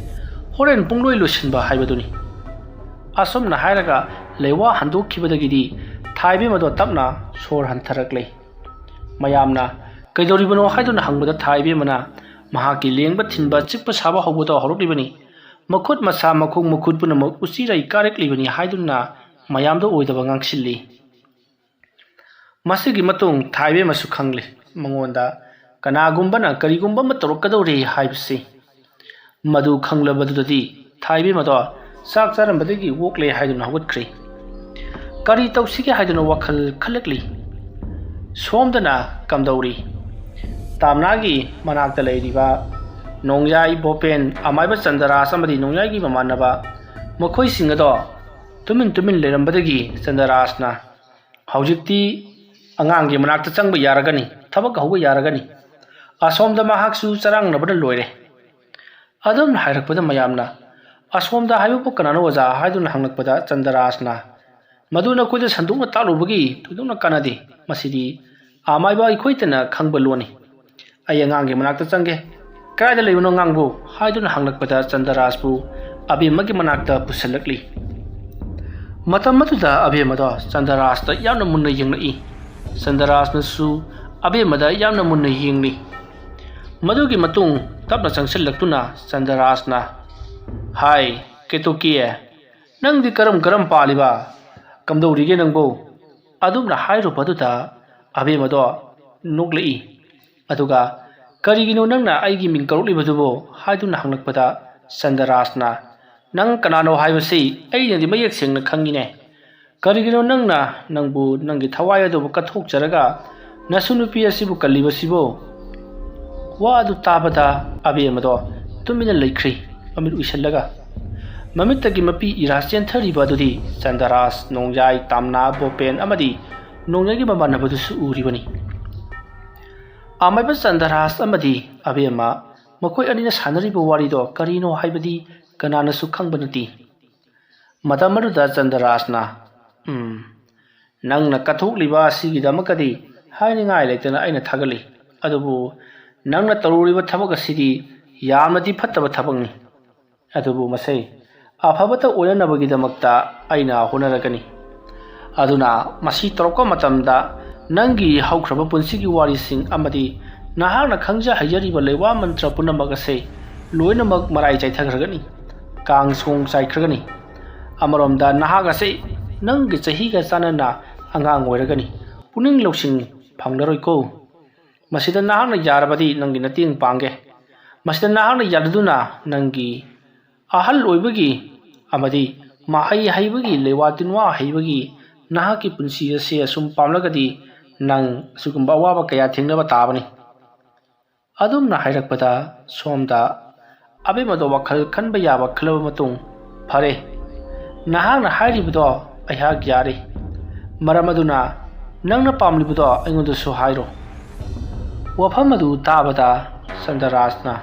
ꯍꯣꯔꯦꯟ ꯄꯨꯡꯂꯣꯏ ꯂꯣꯏꯁꯤꯟꯕ ꯍꯥꯏꯕꯗꯨꯅꯤ"꯫ ꯑꯁꯨꯝꯅ ꯍꯥꯏꯔꯒ ꯂꯩꯋꯥ ꯍꯟꯗꯣꯛꯈꯤꯕꯗꯒꯤꯗꯤ ꯊꯥꯏꯕꯦꯝ ꯑꯗꯣ ꯇꯞꯅ ꯁꯣꯔ ꯍꯟꯊꯔꯛꯂꯦ꯫ ꯃꯌꯥꯝꯅ "ꯀꯩꯗꯧꯔꯤꯕꯅꯣ?" ꯍꯥꯏꯗꯨꯅ ꯍꯪꯕꯗ ꯊꯥꯏꯕꯦꯝꯃꯅ ꯃꯍꯥꯛꯀꯤ ꯂꯦꯡꯕ ꯊꯤꯟꯕ ꯆꯤꯛꯄ ꯁꯥꯕ ꯍꯧꯕꯗꯣ ꯍꯧꯔꯛꯂꯤꯕꯅꯤ꯫ ꯃꯈꯨꯠ ꯃꯁꯥ ꯃꯈꯣꯡ ꯃꯈꯨꯠ ꯄꯨꯝꯅꯃꯛ ꯎꯆꯤꯔꯩ ꯀꯥꯔꯛꯂꯤꯕꯅꯤ ꯍꯥꯏꯗꯨꯅ ꯃꯌꯥꯝꯗ ꯑꯣꯏꯗꯕ ꯉꯥꯡꯁꯤꯜꯂꯤ꯫ ꯃꯁꯤꯒꯤ ꯃꯇꯨꯡ ꯊꯥꯏꯕꯦꯝꯃꯁꯨ ꯈꯪꯂꯦ꯫ ꯃꯉꯣꯟꯗ ꯀꯅꯥꯒꯨꯝꯕꯅ ꯀꯔꯤꯒꯨꯝꯕ ꯑꯃ ꯇꯧꯔꯛꯀꯗꯧꯔꯦ ꯍꯥꯏꯕꯁꯤ꯫ ꯃꯗꯨ ꯈꯪꯂꯕꯗꯨꯗꯗꯤ ꯊꯥꯏꯕꯦꯝ ꯑꯗꯣ ꯆꯥꯛ ꯆꯥꯔꯝꯕꯗꯒꯤ ꯑꯣꯛꯂꯦ ꯍꯥꯏꯗꯨꯅ ꯍꯧꯒꯠꯈ꯭ꯔꯦ꯫ ꯀꯔꯤ ꯇꯧꯁꯤꯒꯦ ꯍꯥꯏꯗꯨꯅ ꯋꯥꯈꯜ ꯈꯜꯂꯛꯂꯤ꯫ ꯁꯣꯝꯗꯅ ꯀꯝꯗꯧꯔꯤ? ꯇꯥꯝꯅꯥꯒꯤ ꯃꯅꯥꯛꯇ ꯂꯩꯔꯤꯕ ꯅꯣꯡꯌꯥꯏ ꯕꯣꯄꯦꯟ, ꯑꯃꯥꯏꯕ ꯆꯟꯗ꯭ꯔꯥꯁ ꯑꯃꯗꯤ ꯅꯣꯡꯌꯥꯏꯒꯤ ꯃꯃꯥꯟꯅꯕ, ꯃꯈꯣꯏꯁꯤꯡ ꯑꯗꯣ ꯇꯨꯃꯤꯟ ꯇꯨꯃꯤꯟ ꯂꯩꯔꯝꯕꯗꯒꯤ ꯆꯟꯗ꯭ꯔꯥꯁꯅ, "ꯍꯧꯖꯤꯛꯇꯤ ꯑꯉꯥꯡꯒꯤ ꯃꯅꯥꯛꯇ ꯆꯪꯕ ꯌꯥꯔꯒꯅꯤ, ꯊꯕꯛ ꯍꯧꯕ ꯌꯥꯔꯒꯅꯤ꯫ ꯑꯁꯣꯝꯗ ꯃꯍꯥꯛꯁꯨ ꯆꯔꯥꯡꯅꯕꯅ ꯂꯣꯏꯔꯦ"꯫ ꯑꯗꯨꯝꯅ ꯍꯥꯏꯔꯛꯄꯗ ꯃꯌꯥꯝꯅ, "ꯑꯁꯣꯝꯗ ꯍꯥꯏꯕꯕꯨ ꯀꯅꯥꯅꯣ ꯑꯣꯖꯥ?" ꯍꯥꯏꯗꯨꯅ ꯍꯪꯂꯛꯄꯗ ꯆꯟꯗ꯭ꯔꯥꯁꯅ, "ꯃꯗꯨ ꯅꯈꯣꯏꯗ ꯁꯟꯗꯣꯛꯅ ꯇꯥꯛꯂꯨꯕꯒꯤ ꯊꯣꯏꯗꯣꯛꯅ ꯀꯥꯟꯅꯗꯦ꯫ ꯃꯁꯤꯗꯤ ꯑꯃꯥꯏꯕ ꯑꯩꯈꯣꯏꯇꯅ ꯈꯪꯕ ꯂꯣꯟꯅꯤ꯫ ꯑꯩ ꯑꯉꯥꯡꯒꯤ ꯃꯅꯥꯛꯇ ꯆꯪꯒꯦ꯫ ꯀꯗꯥꯏꯗ ꯂꯩꯕꯅꯣ ꯑꯉꯥꯡꯕꯨ?" ꯍꯥꯏꯗꯨꯅ ꯍꯪꯂꯛꯄꯗ ꯆꯟꯗ꯭ꯔꯥꯁꯄꯨ ꯑꯕꯦꯝꯃꯒꯤ ꯃꯅꯥꯛꯇ ꯄꯨꯁꯤꯜꯂꯛꯂꯤ꯫ ꯃꯇꯝ ꯑꯗꯨꯗ ꯑꯕꯦꯝꯃꯗꯣ ꯆꯟꯗ꯭ꯔꯥꯁꯇ ꯌꯥꯝꯅ ꯃꯨꯟꯅ ꯌꯦꯡꯂꯛꯏ꯫ ꯆꯟꯗ꯭ꯔꯥꯁꯅꯁꯨ ꯑꯕꯦꯝꯃꯗ ꯌꯥꯝꯅ ꯃꯨꯟꯅ ꯌꯦꯡꯂꯤ꯫ ꯃꯗꯨꯒꯤ ꯃꯇꯨꯡ ꯇꯞꯅ ꯆꯪꯁꯤꯜꯂꯛꯇꯨꯅ ꯆꯟꯗ꯭ꯔꯥꯁꯅ, "ꯍꯥꯏ, ꯀꯦꯇꯨꯀꯤ, ꯅꯪꯗꯤ ꯀꯔꯝ ꯀꯔꯝ ꯄꯥꯜꯂꯤꯕ? ꯀꯝꯗꯧꯔꯤꯒꯦ ꯅꯪꯕꯨ?" ꯑꯗꯨꯝꯅ ꯍꯥꯏꯔꯨꯕꯗꯨꯗ ꯑꯕꯦꯝꯃꯗꯣ ꯅꯣꯛꯂꯛꯏ꯫ ꯑꯗꯨꯒ, "ꯀꯔꯤꯒꯤꯅꯣ ꯅꯪꯅ ꯑꯩꯒꯤ ꯃꯤꯡ ꯀꯧꯔꯛꯂꯤꯕꯗꯨꯕꯨ?" ꯍꯥꯏꯗꯨꯅ ꯍꯪꯂꯛꯄꯗ ꯆꯟꯗ꯭ꯔꯥꯁꯅ, "ꯅꯪ ꯀꯅꯥꯅꯣ ꯍꯥꯏꯕꯁꯤ ꯑꯩꯅꯗꯤ ꯃꯌꯦꯛ ꯁꯦꯡꯅ ꯈꯪꯉꯤꯅꯦ꯫ ꯀꯔꯤꯒꯤꯅꯣ ꯅꯪꯅ ꯅꯪꯕꯨ, ꯅꯪꯒꯤ ꯊꯋꯥꯏ ꯑꯗꯨꯕꯨ ꯀꯠꯊꯣꯛꯆꯔꯒ ꯅꯁꯨ ꯅꯨꯄꯤ ꯑꯁꯤꯕꯨ ꯀꯜꯂꯤꯕꯁꯤꯕꯨ?" ꯋꯥ ꯑꯗꯨ ꯇꯥꯕꯗ ꯑꯕꯦꯝꯃꯗꯣ ꯇꯨꯃꯤꯟꯅ ꯂꯩꯈ꯭ꯔꯤ, ꯃꯃꯤꯠ ꯎꯏꯁꯤꯜꯂꯒ꯫ ꯃꯃꯤꯠꯇꯒꯤ ꯃꯄꯤ ꯏꯔꯥ ꯆꯦꯟꯊꯔꯤꯕ ꯑꯗꯨꯗꯤ ꯆꯟꯗ꯭ꯔꯥꯁ, ꯅꯣꯡꯌꯥꯏ, ꯇꯥꯝꯅꯥ, ꯕꯣꯄꯦꯟ ꯑꯃꯗꯤ ꯅꯣꯡꯌꯥꯏꯒꯤ ꯃꯃꯥꯟꯅꯕꯗꯨꯁꯨ ꯎꯔꯤꯕꯅꯤ꯫ ꯑꯃꯥꯏꯕ ꯆꯟꯗ꯭ꯔꯥꯁ ꯑꯃꯗꯤ ꯑꯕꯦꯝꯃ ꯃꯈꯣꯏ ꯑꯅꯤꯅ ꯁꯥꯟꯅꯔꯤꯕ ꯋꯥꯔꯤꯗꯣ ꯀꯔꯤꯅꯣ ꯍꯥꯏꯕꯗꯤ ꯀꯅꯥꯅꯁꯨ ꯈꯪꯕ ꯅꯠꯇꯦ꯫ ꯃꯇꯝ ꯑꯗꯨꯗ ꯆꯟꯗ꯭ꯔꯥꯁꯅ, "ꯎꯝ, ꯅꯪꯅ ꯀꯠꯊꯣꯛꯂꯤꯕ ꯑꯁꯤꯒꯤꯗꯃꯛꯇꯗꯤ ꯍꯥꯏꯅꯤꯡꯉꯥꯏ ꯂꯩꯇꯅ ꯑꯩꯅ ꯊꯥꯒꯠꯂꯤ꯫ ꯑꯗꯨꯕꯨ ꯅꯪꯅ ꯇꯧꯔꯨꯔꯤꯕ ꯊꯕꯛ ꯑꯁꯤꯗꯤ ꯌꯥꯝꯅꯗꯤ ꯐꯠꯇꯕ ꯊꯕꯛꯅꯤ꯫ ꯑꯗꯨꯕꯨ ꯃꯁꯤ ꯑꯐꯕꯇ ꯑꯣꯏꯅꯅꯕꯒꯤꯗꯃꯛꯇ ꯑꯩꯅ ꯍꯣꯠꯅꯔꯒꯅꯤ꯫ ꯑꯗꯨꯅ ꯃꯁꯤ ꯇꯧꯔꯛꯄ ꯃꯇꯝꯗ ꯅꯪꯒꯤ ꯍꯧꯈ꯭ꯔꯕ ꯄꯨꯟꯁꯤꯒꯤ ꯋꯥꯔꯤꯁꯤꯡ ꯑꯃꯗꯤ ꯅꯍꯥꯛꯅ ꯈꯪꯖ ꯍꯩꯖꯔꯤꯕ ꯂꯩꯋꯥ ꯃꯟꯇ꯭ꯔ ꯄꯨꯝꯅꯃꯛ ꯑꯁꯦ ꯂꯣꯏꯅꯃꯛ ꯃꯔꯥꯏ ꯆꯥꯏꯊꯈ꯭ꯔꯒꯅꯤ, ꯀꯥꯡ ꯁꯣꯡ ꯆꯥꯏꯈ꯭ꯔꯒꯅꯤ꯫ ꯑꯃꯔꯣꯝꯗ ꯅꯍꯥꯛ ꯑꯁꯦ ꯅꯪꯒꯤ ꯆꯍꯤꯒ ꯆꯥꯟꯅꯅ ꯑꯉꯥꯡ ꯑꯣꯏꯔꯒꯅꯤ, ꯄꯨꯛꯅꯤꯡ ꯂꯧꯁꯤꯡ ꯐꯪꯂꯔꯣꯏꯀꯣ꯫ ꯃꯁꯤꯗ ꯅꯍꯥꯛꯅ ꯌꯥꯔꯕꯗꯤ ꯅꯪꯒꯤ ꯃꯇꯦꯡ ꯄꯥꯡꯒꯦ꯫ ꯃꯁꯤꯗ ꯅꯍꯥꯛꯅ ꯌꯥꯔꯗꯨꯅ ꯅꯪꯒꯤ ꯑꯍꯜ ꯑꯣꯏꯕꯒꯤ ꯑꯃꯗꯤ ꯃꯍꯩ ꯍꯩꯕꯒꯤ, ꯂꯩꯋꯥ ꯇꯤꯟꯋꯥ ꯍꯩꯕꯒꯤ ꯅꯍꯥꯛꯀꯤ ꯄꯨꯟꯁꯤ ꯑꯁꯤ ꯑꯁꯨꯝ ꯄꯥꯝꯂꯒꯗꯤ ꯅꯪ ꯑꯁꯤꯒꯨꯝꯕ ꯑꯋꯥꯕ ꯀꯌꯥ ꯊꯦꯡꯅꯕ ꯇꯥꯕꯅꯤ꯫" ꯑꯗꯨꯝꯅ ꯍꯥꯏꯔꯛꯄꯗ ꯁꯣꯝꯗ ꯑꯕꯦꯝꯃꯗꯣ ꯋꯥꯈꯜ ꯈꯟꯕ ꯌꯥꯕ ꯈꯜꯂꯕ ꯃꯇꯨꯡ, "ꯐꯔꯦ, ꯅꯍꯥꯛꯅ ꯍꯥꯏꯔꯤꯕꯗꯣ ꯑꯩꯍꯥꯛ ꯌꯥꯔꯤ꯫ ꯃꯔꯝ ꯑꯗꯨꯅ ꯅꯪꯅ ꯄꯥꯝꯂꯤꯕꯗꯣ ꯑꯩꯉꯣꯟꯗꯁꯨ ꯍꯥꯏꯔꯣ꯫ ꯋꯥꯐꯝ ꯑꯗꯨ ꯇꯥꯕꯗ ꯆꯟꯗ꯭ꯔꯔꯥꯖꯅ,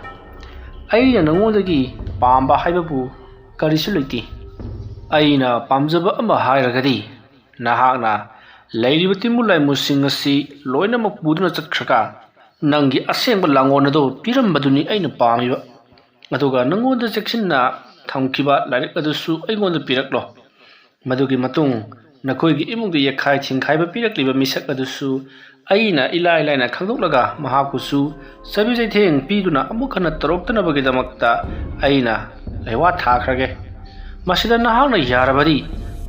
"ꯑꯩꯅ ꯅꯉꯣꯟꯗꯒꯤ ꯄꯥꯝꯕ ꯍꯥꯏꯕꯕꯨ ꯀꯔꯤꯁꯨ ꯂꯩꯇꯦ꯫ ꯑꯩꯅ ꯄꯥꯝꯖꯕ ꯑꯃ ꯍꯥꯏꯔꯒꯗꯤ ꯅꯍꯥꯛꯅ ꯂꯩꯔꯤꯕ ꯇꯤꯟꯃꯨ ꯂꯥꯏꯃꯨꯁꯤꯡ ꯑꯁꯤ ꯂꯣꯏꯅꯃꯛ ꯄꯨꯗꯨꯅ ꯆꯠꯈ꯭ꯔꯒ ꯅꯪꯒꯤ ꯑꯁꯦꯡꯕ ꯂꯥꯡꯒꯣꯜ ꯑꯗꯨ ꯄꯤꯔꯝꯕꯗꯨꯅꯤ ꯑꯩꯅ ꯄꯥꯝꯃꯤꯕ꯫ ꯑꯗꯨꯒ ꯅꯉꯣꯟꯗ ꯆꯦꯛꯁꯤꯟꯅ ꯊꯝꯈꯤꯕ ꯂꯥꯏꯔꯤꯛ ꯑꯗꯨꯁꯨ ꯑꯩꯉꯣꯟꯗ ꯄꯤꯔꯛꯂꯣ꯫ ꯃꯗꯨꯒꯤ ꯃꯇꯨꯡ ꯅꯈꯣꯏꯒꯤ ꯏꯃꯨꯡꯗ ꯌꯦꯛꯈꯥꯏ ꯊꯤꯡꯈꯥꯏꯕ ꯄꯤꯔꯛꯂꯤꯕ ꯃꯤꯁꯛ ꯑꯗꯨꯁꯨ ꯑꯩꯅ ꯏꯂꯥꯏ ꯂꯥꯏꯅ ꯈꯪꯗꯣꯛꯂꯒ ꯃꯍꯥꯛꯄꯨꯁꯨ ꯆꯥꯕꯤ ꯆꯩꯊꯦꯡ ꯄꯤꯗꯨꯅ ꯑꯃꯨꯛ ꯍꯟꯅ ꯇꯧꯔꯛꯇꯅꯕꯒꯤꯗꯃꯛꯇ ꯑꯩꯅ ꯂꯩꯋꯥ ꯊꯥꯈ꯭ꯔꯒꯦ꯫ ꯃꯁꯤꯗ ꯅꯍꯥꯛꯅ ꯌꯥꯔꯕꯗꯤ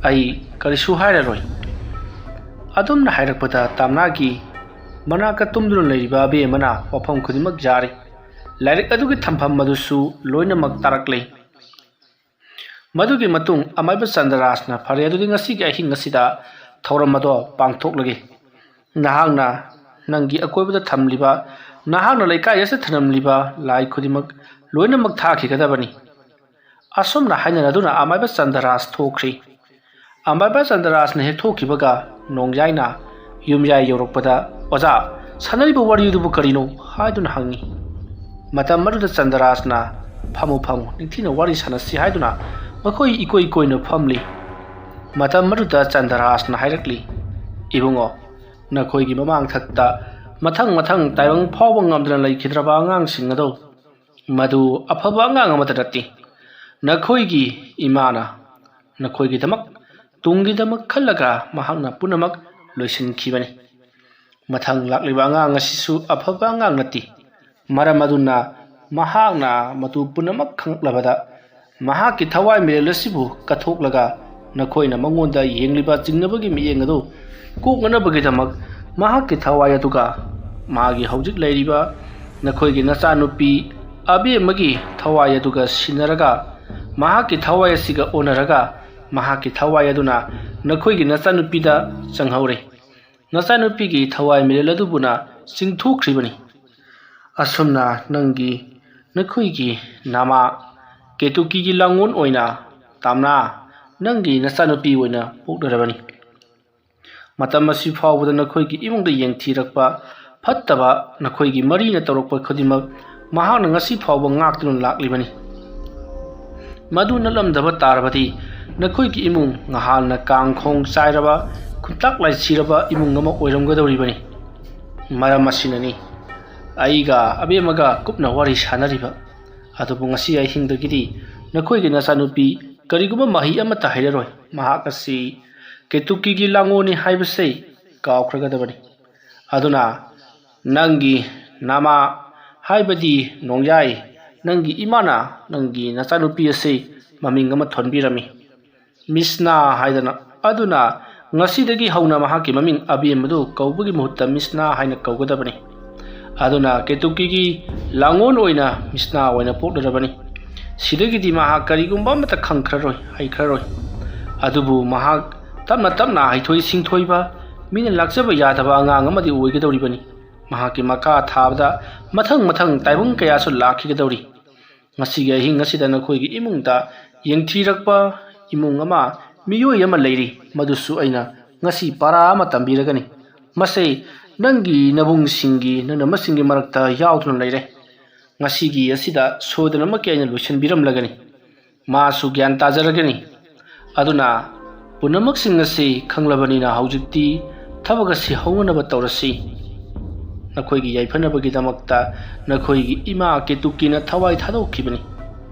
ꯑꯩ ꯀꯔꯤꯁꯨ ꯍꯥꯏꯔꯔꯣꯏ꯫" ꯑꯗꯨꯝꯅ ꯍꯥꯏꯔꯛꯄꯗ ꯇꯥꯝꯅꯥꯒꯤ ꯃꯅꯥꯛꯇ ꯇꯨꯝꯗꯨꯅ ꯂꯩꯔꯤꯕ ꯑꯕꯦꯝꯃꯅ ꯋꯥꯐꯝ ꯈꯨꯗꯤꯡꯃꯛ ꯌꯥꯔꯤ꯫ ꯂꯥꯏꯔꯤꯛ ꯑꯗꯨꯒꯤ ꯊꯝꯐꯝ ꯑꯗꯨꯁꯨ ꯂꯣꯏꯅꯃꯛ ꯇꯥꯔꯛꯂꯦ꯫ ꯃꯗꯨꯒꯤ ꯃꯇꯨꯡ ꯑꯃꯥꯏꯕ ꯆꯟꯗ꯭ꯔꯔꯥꯖꯅ, "ꯐꯔꯦ, ꯑꯗꯨꯗꯤ ꯉꯁꯤꯒꯤ ꯑꯍꯤꯡ ꯑꯁꯤꯗ ꯊꯧꯔꯝ ꯑꯗꯣ ꯄꯥꯡꯊꯣꯛꯂꯒꯦ꯫ ꯅꯍꯥꯛꯅ ꯅꯪꯒꯤ ꯑꯀꯣꯏꯕꯗ ꯊꯝꯂꯤꯕ, ꯅꯍꯥꯛꯅ ꯂꯩꯀꯥꯏ ꯑꯁꯤꯗ ꯊꯝꯂꯝꯂꯤꯕ ꯂꯥꯏ ꯈꯨꯗꯤꯡꯃꯛ ꯂꯣꯏꯅꯃꯛ ꯊꯥꯈꯤꯒꯗꯕꯅꯤ꯫" ꯑꯁꯨꯝꯅ ꯍꯥꯏꯅꯔꯗꯨꯅ ꯑꯃꯥꯏꯕ ꯆꯟꯗ꯭ꯔꯔꯥꯖ ꯊꯣꯛꯈ꯭ꯔꯤ꯫ ꯑꯃꯥꯏꯕ ꯆꯟꯗ꯭ꯔꯔꯥꯖꯅ ꯍꯦꯛ ꯊꯣꯛꯈꯤꯕꯒ ꯅꯣꯡꯌꯥꯏꯅ ꯌꯨꯝꯌꯥꯏ ꯌꯧꯔꯛꯄꯗ, "ꯑꯣꯖꯥ, ꯁꯥꯟꯅꯔꯤꯕ ꯋꯥꯔꯤ ꯑꯗꯨꯕꯨ ꯀꯔꯤꯅꯣ?" ꯍꯥꯏꯗꯨꯅ ꯍꯪꯉꯤ꯫ ꯃꯇꯝ ꯑꯗꯨꯗ ꯆꯟꯗ꯭ꯔꯔꯥꯖꯅ, "ꯐꯝꯃꯨ, ꯐꯝꯃꯨ, ꯅꯤꯡꯊꯤꯅ ꯋꯥꯔꯤ ꯁꯥꯟꯅꯁꯤ" ꯍꯥꯏꯗꯨꯅ ꯃꯈꯣꯏ ꯏꯀꯣꯏ ꯀꯣꯏꯅ ꯐꯝꯂꯤ꯫ ꯃꯇꯝ ꯑꯗꯨꯗ ꯆꯟꯗ꯭ꯔꯔꯥꯖꯅ ꯍꯥꯏꯔꯛꯂꯤ, "ꯏꯕꯨꯡꯉꯣ, ꯅꯈꯣꯏꯒꯤ ꯃꯃꯥꯡꯊꯛꯇ ꯃꯊꯪ ꯃꯊꯪ ꯇꯥꯏꯕꯪ ꯐꯥꯎꯕ ꯉꯝꯗꯅ ꯂꯩꯈꯤꯗ꯭ꯔꯕ ꯑꯉꯥꯡꯁꯤꯡ ꯑꯗꯣ ꯃꯗꯨ ꯑꯐꯕ ꯑꯉꯥꯡ ꯑꯃꯠꯇ ꯅꯠꯇꯦ꯫ ꯅꯈꯣꯏꯒꯤ ꯏꯃꯥꯅ ꯅꯈꯣꯏꯒꯤꯗꯃꯛ, ꯇꯨꯡꯒꯤꯗꯃꯛ ꯈꯜꯂꯒ ꯃꯍꯥꯛꯅ ꯄꯨꯝꯅꯃꯛ ꯂꯣꯏꯁꯤꯟꯈꯤꯕꯅꯤ꯫ ꯃꯊꯪ ꯂꯥꯛꯂꯤꯕ ꯑꯉꯥꯡ ꯑꯁꯤꯁꯨ ꯑꯐꯕ ꯑꯉꯥꯡ ꯅꯠꯇꯦ꯫ ꯃꯔꯝ ꯑꯗꯨꯅ ꯃꯍꯥꯛꯅ ꯃꯗꯨ ꯄꯨꯝꯅꯃꯛ ꯈꯪꯂꯛꯂꯕꯗ ꯃꯍꯥꯛꯀꯤ ꯊꯋꯥꯏ ꯃꯤꯔꯦꯜ ꯑꯁꯤꯕꯨ ꯀꯠꯊꯣꯛꯂꯒ ꯅꯈꯣꯏꯅ ꯃꯉꯣꯟꯗ ꯌꯦꯡꯂꯤꯕ ꯆꯤꯡꯅꯕꯒꯤ ꯃꯤꯠꯌꯦꯡ ꯑꯗꯨ ꯀꯣꯛꯅꯅꯕꯒꯤꯗꯃꯛ ꯃꯍꯥꯛꯀꯤ ꯊꯋꯥꯏ ꯑꯗꯨꯒ ꯃꯥꯒꯤ ꯍꯧꯖꯤꯛ ꯂꯩꯔꯤꯕ ꯅꯈꯣꯏꯒꯤ ꯅꯆꯥꯅꯨꯄꯤ ꯑꯕꯦꯝꯃꯒꯤ ꯊꯋꯥꯏ ꯑꯗꯨꯒ ꯁꯤꯟꯅꯔꯒ ꯃꯍꯥꯛꯀꯤ ꯊꯋꯥꯏ ꯑꯁꯤꯒ ꯑꯣꯟꯅꯔꯒ ꯃꯍꯥꯛꯀꯤ ꯊꯋꯥꯏ ꯑꯗꯨꯅ ꯅꯈꯣꯏꯒꯤ ꯅꯆꯥꯅꯨꯄꯤꯗ ꯆꯪꯍꯧꯔꯦ꯫ ꯅꯆꯥꯅꯨꯄꯤꯒꯤ ꯊꯋꯥꯏ ꯃꯤꯔꯦꯜ ꯑꯗꯨꯕꯨꯅ ꯆꯤꯡꯊꯣꯛꯈ꯭ꯔꯤꯕꯅꯤ꯫ ꯑꯁꯨꯝꯅ ꯅꯪꯒꯤ, ꯅꯈꯣꯏꯒꯤ ꯅꯃꯥ ꯀꯦꯇꯨꯀꯤꯒꯤ ꯂꯥꯡꯒꯣꯜ ꯑꯣꯏꯅ ꯇꯥꯝꯅꯥ ꯅꯪꯒꯤ ꯅꯆꯥꯅꯨꯄꯤ ꯑꯣꯏꯅ ꯄꯣꯛꯂꯔꯕꯅꯤ꯫ ꯃꯇꯝ ꯑꯁꯤ ꯐꯥꯎꯕꯗ ꯅꯈꯣꯏꯒꯤ ꯏꯃꯨꯡꯗ ꯌꯦꯡꯊꯤꯔꯛꯄ, ꯐꯠꯇꯕ ꯅꯈꯣꯏꯒꯤ ꯃꯔꯤꯅ ꯇꯧꯔꯛꯄ ꯈꯨꯗꯤꯡꯃꯛ ꯃꯍꯥꯛꯅ ꯉꯁꯤ ꯐꯥꯎꯕ ꯉꯥꯛꯇꯨꯅ ꯂꯥꯛꯂꯤꯕꯅꯤ꯫ ꯃꯗꯨ ꯅꯠꯂꯝꯗꯕ ꯇꯥꯔꯕꯗꯤ ꯅꯈꯣꯏꯒꯤ ꯏꯃꯨꯡ ꯉꯍꯥꯟꯅ ꯀꯥꯡꯈꯣꯡ ꯆꯥꯏꯔꯕ, ꯈꯨꯟꯇꯥꯛ ꯂꯥꯏꯁꯤꯔꯕ ꯏꯃꯨꯡ ꯑꯃ ꯑꯣꯏꯔꯝꯒꯗꯧꯔꯤꯕꯅꯤ꯫ ꯃꯔꯝ ꯑꯁꯤꯅꯅꯤ ꯑꯩꯒ ꯑꯕꯦꯝꯃꯒ ꯀꯨꯞꯅ ꯋꯥꯔꯤ ꯁꯥꯟꯅꯔꯤꯕ꯫ ꯑꯗꯨꯕꯨ ꯉꯁꯤ ꯑꯍꯤꯡꯗꯒꯤꯗꯤ ꯅꯈꯣꯏꯒꯤ ꯅꯆꯥꯅꯨꯄꯤ ꯀꯔꯤꯒꯨꯝꯕ ꯃꯍꯩ ꯑꯃꯠꯇ ꯍꯩꯔꯔꯣꯏ꯫ ꯃꯍꯥꯛ ꯑꯁꯤ ꯀꯦꯇꯨꯀꯤꯒꯤ ꯂꯥꯡꯉꯣꯜꯅꯤ ꯍꯥꯏꯕꯁꯦ ꯀꯥꯎꯈ꯭ꯔꯒꯗꯕꯅꯤ꯫ ꯑꯗꯨꯅ ꯅꯪꯒꯤ ꯅꯃꯥ, ꯍꯥꯏꯕꯗꯤ ꯅꯣꯡꯌꯥꯏ, ꯅꯪꯒꯤ ꯏꯃꯥꯅ ꯅꯪꯒꯤ ꯅꯆꯥꯅꯨꯄꯤ ꯑꯁꯤ ꯃꯃꯤꯡ ꯑꯃ ꯊꯣꯟꯕꯤꯔꯝꯃꯤ, ꯃꯤꯁꯅꯥ ꯍꯥꯏꯗꯅ꯫ ꯑꯗꯨꯅ ꯉꯁꯤꯗꯒꯤ ꯍꯧꯅ ꯃꯍꯥꯛꯀꯤ ꯃꯃꯤꯡ ꯑꯕꯦꯝꯃꯗꯨ ꯀꯧꯕꯒꯤ ꯃꯍꯨꯠꯇ ꯃꯤꯁꯅꯥ ꯍꯥꯏꯅ ꯀꯧꯒꯗꯕꯅꯤ꯫ ꯑꯗꯨꯅ ꯀꯦꯇꯨꯀꯤꯒꯤ ꯂꯥꯡꯉꯣꯜ ꯑꯣꯏꯅ ꯃꯤꯁꯅꯥ ꯑꯣꯏꯅ ꯄꯣꯛꯂꯔꯕꯅꯤ꯫ ꯁꯤꯗꯒꯤꯗꯤ ꯃꯍꯥꯛ ꯀꯔꯤꯒꯨꯝꯕ ꯑꯃꯠꯇ ꯈꯪꯈ꯭ꯔꯔꯣꯏ, ꯍꯩꯈ꯭ꯔꯔꯣꯏ꯫ ꯑꯗꯨꯕꯨ ꯃꯍꯥꯛ ꯇꯞꯅ ꯇꯞꯅ ꯍꯩꯊꯣꯏ ꯁꯤꯡꯊꯣꯏꯕ, ꯃꯤꯅ ꯂꯥꯛꯆꯕ ꯌꯥꯗꯕ ꯑꯉꯥꯡ ꯑꯃꯗꯤ ꯑꯣꯏꯒꯗꯧꯔꯤꯕꯅꯤ꯫ ꯃꯍꯥꯛꯀꯤ ꯃꯈꯥ ꯊꯥꯕꯗ ꯃꯊꯪ ꯃꯊꯪ ꯇꯥꯏꯕꯪ ꯀꯌꯥꯁꯨ ꯂꯥꯛꯈꯤꯒꯗꯧꯔꯤ꯫ ꯉꯁꯤꯒꯤ ꯑꯍꯤꯡ ꯑꯁꯤꯗ ꯅꯈꯣꯏꯒꯤ ꯏꯃꯨꯡꯗ ꯌꯦꯡꯊꯤꯔꯛꯄ ꯏꯃꯨꯡ ꯑꯃ, ꯃꯤꯑꯣꯏ ꯑꯃ ꯂꯩꯔꯤ, ꯃꯗꯨꯁꯨ ꯑꯩꯅ ꯉꯁꯤ ꯄꯔꯥ ꯑꯃ ꯇꯝꯕꯤꯔꯒꯅꯤ꯫ ꯃꯁꯤ ꯅꯪꯒꯤ ꯅꯕꯨꯡꯁꯤꯡꯒꯤ, ꯅꯪꯅ ꯃꯁꯤꯡꯒꯤ ꯃꯔꯛꯇ ꯌꯥꯎꯗꯨꯅ ꯂꯩꯔꯦ꯫ ꯉꯁꯤꯒꯤ ꯑꯁꯤꯗ ꯁꯣꯏꯗꯅꯃꯛꯀꯤ ꯑꯩꯅ ꯂꯣꯏꯁꯤꯟꯕꯤꯔꯝꯂꯒꯅꯤ꯫ ꯃꯥꯁꯨ ꯒ꯭ꯌꯥꯟ ꯇꯥꯖꯔꯒꯅꯤ꯫ ꯑꯗꯨꯅ ꯄꯨꯝꯅꯃꯛꯁꯤꯡ ꯑꯁꯤ ꯈꯪꯂꯕꯅꯤꯅ ꯍꯧꯖꯤꯛꯇꯤ ꯊꯕꯛ ꯑꯁꯤ ꯍꯧꯅꯅꯕ ꯇꯧꯔꯁꯤ꯫ ꯅꯈꯣꯏꯒꯤ ꯌꯥꯏꯐꯅꯕꯒꯤꯗꯃꯛꯇ ꯅꯈꯣꯏꯒꯤ ꯏꯃꯥ ꯀꯦꯇꯨꯀꯤꯅ ꯊꯋꯥꯏ ꯊꯥꯗꯣꯛꯈꯤꯕꯅꯤ꯫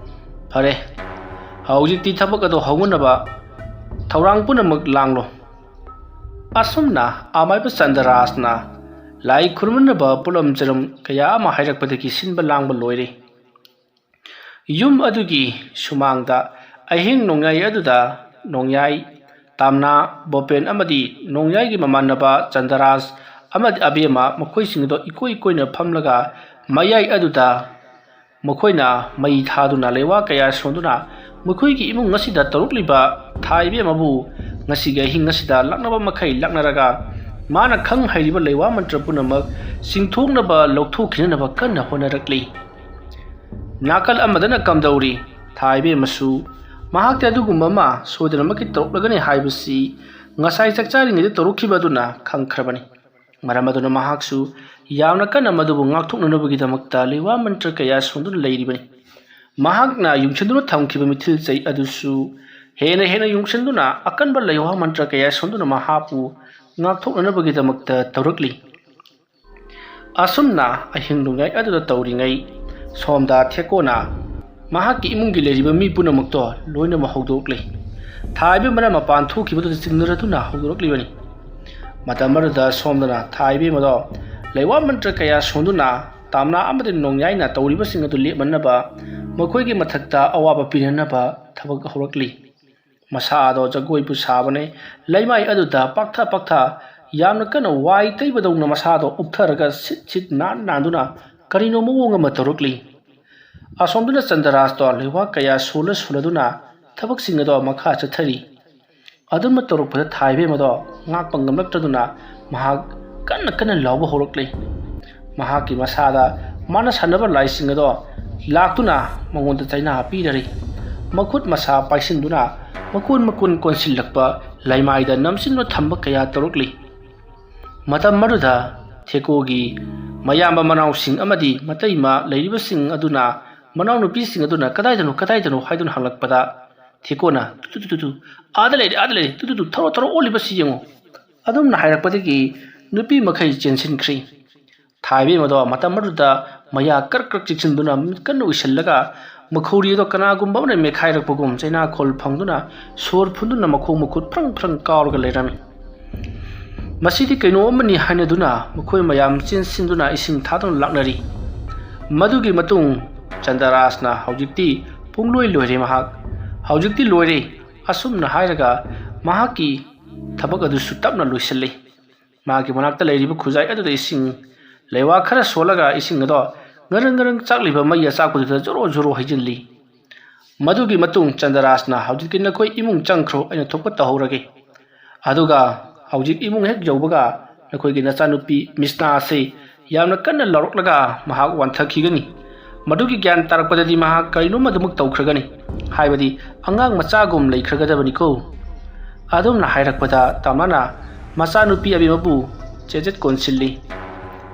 ꯐꯔꯦ, ꯍꯧꯖꯤꯛꯇꯤ ꯊꯕꯛ ꯑꯗꯨ ꯍꯧꯅꯅꯕ ꯊꯧꯔꯥꯡ ꯄꯨꯝꯅꯃꯛ ꯂꯥꯡꯂꯣ꯫ ꯑꯁꯨꯝꯅ ꯑꯃꯥꯏꯕ ꯆꯟꯗ꯭ꯔꯥꯁꯅ ꯂꯥꯏ ꯈꯨꯔꯨꯝꯅꯕ ꯄꯣꯠꯂꯝ ꯆꯔꯝ ꯀꯌꯥ ꯑꯃ ꯍꯥꯏꯔꯛꯄꯗꯒꯤ ꯁꯤꯟꯕ ꯂꯥꯡꯕ ꯂꯣꯏꯔꯦ꯫ ꯌꯨꯝ ꯑꯗꯨꯒꯤ ꯁꯨꯃꯥꯡꯗ ꯑꯍꯤꯡ ꯅꯣꯡꯌꯥꯏ ꯑꯗꯨꯗ ꯅꯣꯡꯌꯥꯏ ꯇꯥꯝꯅꯥ, ꯕꯣꯄꯦꯟ ꯑꯃꯗꯤ ꯅꯣꯡꯌꯥꯏꯒꯤ ꯃꯃꯥꯟꯅꯕ ꯆꯟꯗ꯭ꯔꯥꯁ ꯑꯃꯗꯤ ꯑꯕꯦꯝꯃ, ꯃꯈꯣꯏꯁꯤꯡ ꯑꯗꯨ ꯏꯀꯣꯏ ꯀꯣꯏꯅ ꯐꯝꯂꯒ ꯃꯌꯥꯏ ꯑꯗꯨꯗ ꯃꯈꯣꯏꯅ ꯃꯩ ꯊꯥꯗꯨꯅ ꯂꯩꯋꯥ ꯀꯌꯥ ꯁꯣꯟꯗꯨꯅ ꯃꯈꯣꯏꯒꯤ ꯏꯃꯨꯡ ꯑꯁꯤꯗ ꯇꯧꯔꯛꯂꯤꯕ ꯊꯥ ꯏꯕꯦꯝꯃꯕꯨ ꯉꯁꯤꯒꯤ ꯑꯍꯤꯡ ꯑꯁꯤꯗ ꯂꯥꯛꯅꯕ ꯃꯈꯩ ꯂꯥꯛꯅꯔꯒ ꯃꯥꯅ ꯈꯪ ꯍꯩꯔꯤꯕ ꯂꯩꯋꯥ ꯃꯟꯇ꯭ꯔ ꯄꯨꯝꯅꯃꯛ ꯆꯤꯡꯊꯣꯛꯅꯕ ꯂꯧꯊꯣꯛꯈꯤꯅꯅꯕ ꯀꯟꯅ ꯍꯣꯠꯅꯔꯛꯂꯤ꯫ ꯅꯥꯀꯜ ꯑꯃꯗꯅ ꯀꯝꯗꯧꯔꯤ? ꯊꯥ ꯏꯕꯦꯝꯃꯁꯨ ꯃꯍꯥꯛꯇꯤ ꯑꯗꯨꯒꯨꯝꯕ ꯑꯃ ꯁꯣꯏꯗꯅꯃꯛꯀꯤ ꯇꯧꯔꯛꯂꯒꯅꯤ ꯍꯥꯏꯕꯁꯤ ꯉꯁꯥꯏ ꯆꯥꯛꯆꯥꯔꯤꯉꯩꯗ ꯇꯧꯔꯛꯈꯤꯕ ꯑꯗꯨꯅ ꯈꯪꯈ꯭ꯔꯕꯅꯤ꯫ ꯃꯔꯝ ꯑꯗꯨꯅ ꯃꯍꯥꯛꯁꯨ ꯌꯥꯝꯅ ꯀꯟꯅ ꯃꯗꯨꯕꯨ ꯉꯥꯛꯊꯣꯛꯅꯅꯕꯒꯤꯗꯃꯛꯇ ꯂꯩꯋꯥ ꯃꯟꯇ꯭ꯔ ꯀꯌꯥ ꯁꯣꯟꯗꯨꯅ ꯂꯩꯔꯤꯕꯅꯤ꯫ ꯃꯍꯥꯛꯅ ꯌꯨꯡꯁꯤꯟꯗꯨꯅ ꯊꯝꯈꯤꯕ ꯃꯤꯊꯤꯜ ꯆꯩ ꯑꯗꯨꯁꯨ ꯍꯦꯟꯅ ꯍꯦꯟꯅ ꯌꯨꯡꯁꯤꯟꯗꯨꯅ ꯑꯀꯟꯕ ꯂꯩꯋꯥ ꯃꯟꯇ꯭ꯔ ꯀꯌꯥ ꯁꯣꯟꯗꯨꯅ ꯃꯍꯥꯛꯄꯨ ꯉꯥꯛꯊꯣꯛꯅꯅꯕꯒꯤꯗꯃꯛꯇ ꯇꯧꯔꯛꯂꯤ꯫ ꯑꯁꯨꯝꯅ ꯑꯍꯤꯡ ꯅꯣꯡꯌꯥꯏ ꯑꯗꯨꯗ ꯇꯧꯔꯤꯉꯩ, ꯁꯣꯝꯗ ꯊꯦꯀꯣꯅ ꯃꯍꯥꯛꯀꯤ ꯏꯃꯨꯡꯒꯤ ꯂꯩꯔꯤꯕ ꯃꯤ ꯄꯨꯝꯅꯃꯛꯇꯣ ꯂꯣꯏꯅꯃꯛ ꯍꯧꯗꯣꯛꯂꯤ꯫ ꯊꯥ ꯏꯕꯦꯝꯃꯅ ꯃꯄꯥꯟ ꯊꯣꯛꯈꯤꯕꯗꯨꯗ ꯆꯤꯡꯅꯔꯗꯨꯅ ꯍꯧꯗꯣꯔꯛꯂꯤꯕꯅꯤ꯫ ꯃꯇꯝ ꯑꯗꯨꯗ ꯁꯣꯝꯗꯅ ꯊꯥ ꯏꯕꯦꯝꯃꯗꯣ ꯂꯩꯋꯥ ꯃꯟꯇ꯭ꯔ ꯀꯌꯥ ꯁꯣꯟꯗꯨꯅ ꯇꯥꯝꯅꯥ ꯑꯃꯗꯤ ꯅꯣꯡꯌꯥꯏꯅ ꯇꯧꯔꯤꯕꯁꯤꯡ ꯑꯗꯨ ꯂꯦꯞꯃꯟꯅꯕ, ꯃꯈꯣꯏꯒꯤ ꯃꯊꯛꯇ ꯑꯋꯥꯕ ꯄꯤꯅꯅꯕ ꯊꯕꯛ ꯍꯧꯔꯛꯂꯤ꯫ ꯃꯁꯥꯗꯣ ꯖꯒꯣꯏꯕꯨ ꯁꯥꯕꯅꯦ꯫ ꯂꯩꯃꯥꯏ ꯑꯗꯨꯗ ꯄꯥꯛꯊ ꯄꯥꯛꯊ ꯌꯥꯝꯅ ꯀꯟꯅ ꯋꯥꯏ ꯇꯩꯕꯗꯧꯅ ꯃꯁꯥꯗꯣ ꯎꯞꯊꯔꯒ ꯁꯤꯠ ꯁꯤꯠ ꯅꯥꯟ ꯅꯥꯟꯗꯨꯅ ꯀꯔꯤꯅꯣ ꯃꯑꯣꯡ ꯑꯃ ꯇꯧꯔꯛꯂꯤ꯫ ꯑꯁꯣꯝꯗꯅ ꯆꯟꯗ꯭ꯔꯥꯁꯇꯣ ꯂꯩꯋꯥ ꯀꯌꯥ ꯁꯣꯜꯂ ꯁꯣꯜꯂꯗꯨꯅ ꯊꯕꯛꯁꯤꯡ ꯑꯗꯣ ꯃꯈꯥ ꯆꯠꯊꯔꯤ꯫ ꯑꯗꯨꯝꯅ ꯇꯧꯔꯛꯄꯗ ꯊꯥ ꯏꯕꯦꯝꯃꯗꯣ ꯉꯥꯛꯄ ꯉꯝꯂꯛꯇꯗꯨꯅ ꯃꯍꯥꯛ ꯀꯟꯅ ꯀꯟꯅ ꯂꯥꯎꯕ ꯍꯧꯔꯛꯂꯤ꯫ ꯃꯍꯥꯛꯀꯤ ꯃꯁꯥꯗ ꯃꯥꯅ ꯁꯥꯟꯅꯕ ꯂꯥꯏꯁꯤꯡ ꯑꯗꯣ ꯂꯥꯛꯇꯨꯅ ꯃꯉꯣꯟꯗ ꯆꯩꯅꯥ ꯄꯤꯔꯔꯤ꯫ ꯃꯈꯨꯠ ꯃꯁꯥ ꯄꯥꯏꯁꯤꯟꯗꯨꯅ ꯃꯀꯣꯟ ꯃꯀꯣꯟ ꯀꯣꯟꯁꯤꯜꯂꯛꯄ ꯂꯩꯃꯥꯏꯗ ꯅꯝꯁꯤꯟꯗꯨꯅ ꯊꯝꯕ ꯀꯌꯥ ꯇꯧꯔꯛꯂꯤ꯫ ꯃꯇꯝ ꯑꯗꯨꯗ ꯊꯦꯀꯣꯒꯤ ꯃꯌꯥꯝꯕ ꯃꯅꯥꯎꯁꯤꯡ ꯑꯃꯗꯤ ꯃꯇꯩꯃ ꯂꯩꯔꯤꯕꯁꯤꯡ ꯑꯗꯨꯅ, ꯃꯅꯥꯎꯅꯨꯄꯤꯁꯤꯡ ꯑꯗꯨꯅ "ꯀꯗꯥꯏꯗꯅꯣ, ꯀꯗꯥꯏꯗꯅꯣ?" ꯍꯥꯏꯗꯨꯅ ꯍꯪꯂꯛꯄꯗ, ꯊꯦꯀꯣꯅ, "ꯇꯨ, ꯇꯨ, ꯇꯨ, ꯇꯨ, ꯇꯨ, ꯑꯥꯗ ꯂꯩꯔꯦ, ꯑꯥꯗ ꯂꯩꯔꯦ, ꯇꯨ, ꯇꯨ, ꯇꯨ, ꯊꯧꯔꯣ, ꯊꯧꯔꯣ, ꯑꯣꯜꯂꯤꯕꯁꯤ ꯌꯦꯡꯉꯨ"꯫ ꯑꯗꯨꯝꯅ ꯍꯥꯏꯔꯛꯄꯗꯒꯤ ꯅꯨꯄꯤ ꯃꯈꯩ ꯆꯦꯟꯁꯤꯟꯈ꯭ꯔꯤ꯫ ꯊꯥ ꯏꯕꯦꯝꯃꯗꯣ ꯃꯇꯝ ꯑꯗꯨꯗ ꯃꯌꯥ ꯀ꯭ꯔꯛ ꯀ꯭ꯔꯛ ꯆꯤꯛꯁꯤꯟꯗꯨꯅ ꯃꯤꯠ ꯀꯟꯅ ꯎꯏꯁꯤꯜꯂꯒ ꯃꯈꯧꯔꯤ ꯑꯗꯣ ꯀꯅꯥꯒꯨꯝꯕ ꯑꯃꯅ ꯃꯦꯠꯈꯥꯏꯔꯛꯄꯒꯨꯝ ꯆꯩꯅꯥꯈꯣꯜ ꯐꯪꯗꯨꯅ ꯁꯣꯔ ꯐꯨꯟꯗꯨꯅ ꯃꯈꯣꯡ ꯃꯈꯨꯠ ꯐ꯭ꯔꯪ ꯐ꯭ꯔꯪ ꯀꯥꯎꯔꯒ ꯂꯩꯔꯝꯃꯤ꯫ "ꯃꯁꯤꯗꯤ ꯀꯩꯅꯣ ꯑꯃꯅꯤ" ꯍꯥꯏꯅꯗꯨꯅ ꯃꯈꯣꯏ ꯃꯌꯥꯝ ꯆꯦꯟꯁꯤꯟꯗꯨꯅ ꯏꯁꯤꯡ ꯊꯥꯗꯨꯅ ꯂꯥꯛꯅꯔꯤ꯫ ꯃꯗꯨꯒꯤ ꯃꯇꯨꯡ ꯆꯟꯗ꯭ꯔꯥꯁꯅ ꯍꯧꯖꯤꯛꯇꯤ ꯄꯨꯡꯂꯣꯏ ꯂꯣꯏꯔꯦ ꯃꯍꯥꯛ꯫ "ꯍꯧꯖꯤꯛꯇꯤ ꯂꯣꯏꯔꯦ"꯫ ꯑꯁꯨꯝꯅ ꯍꯥꯏꯔꯒ ꯃꯍꯥꯛꯀꯤ ꯊꯕꯛ ꯑꯗꯨꯁꯨ ꯇꯞꯅ ꯂꯣꯏꯁꯤꯜꯂꯤ꯫ ꯃꯥꯒꯤ ꯃꯅꯥꯛꯇ ꯂꯩꯔꯤꯕ ꯈꯨꯖꯥꯏ ꯑꯗꯨꯗ ꯏꯁꯤꯡ, ꯂꯩꯋꯥ ꯈꯔ ꯁꯣꯜꯂꯒ ꯏꯁꯤꯡ ꯑꯗꯣ ꯉꯔꯪ ꯉꯔꯪ ꯆꯥꯛꯂꯤꯕ ꯃꯩ ꯑꯆꯥꯛꯄꯗꯨꯗ ꯖꯣꯔꯣ ꯖꯣꯔꯣ ꯍꯩꯖꯤꯜꯂꯤ꯫ ꯃꯗꯨꯒꯤ ꯃꯇꯨꯡ ꯆꯟꯗ꯭ꯔꯥꯁꯅ, "ꯍꯧꯖꯤꯛꯇꯤ ꯅꯈꯣꯏ ꯏꯃꯨꯡ ꯆꯪꯈ꯭ꯔꯣ, ꯑꯩꯅ ꯊꯣꯛꯄ ꯇꯧꯍꯧꯔꯒꯦ"꯫ ꯑꯗꯨꯒ ꯍꯧꯖꯤꯛ ꯏꯃꯨꯡ ꯍꯦꯛ ꯌꯧꯕꯒ ꯅꯈꯣꯏꯒꯤ ꯅꯆꯥꯅꯨꯄꯤ ꯃꯤꯁꯅꯥ ꯑꯁꯤ ꯌꯥꯝꯅ ꯀꯟꯅ ꯂꯥꯎꯔꯛꯂꯒ ꯃꯍꯥꯛ ꯋꯥꯟꯊꯈꯤꯒꯅꯤ꯫ ꯃꯗꯨꯒꯤ ꯒ꯭ꯌꯥꯟ ꯇꯥꯔꯛꯄꯗꯗꯤ ꯃꯍꯥꯛ ꯀꯔꯤꯅꯣꯝ ꯑꯗꯨꯃꯛ ꯇꯧꯈ꯭ꯔꯒꯅꯤ, ꯍꯥꯏꯕꯗꯤ ꯑꯉꯥꯡ ꯃꯆꯥꯒꯨꯝ ꯂꯩꯈ꯭ꯔꯒꯗꯕꯅꯤꯀꯣ꯫ ꯑꯗꯨꯝꯅ ꯍꯥꯏꯔꯛꯄꯗ ꯇꯥꯃꯅ ꯃꯆꯥꯅꯨꯄꯤ ꯑꯕꯦꯝꯃꯕꯨ ꯆꯦꯖꯦꯠ ꯀꯣꯟꯁꯤꯜꯂꯤ꯫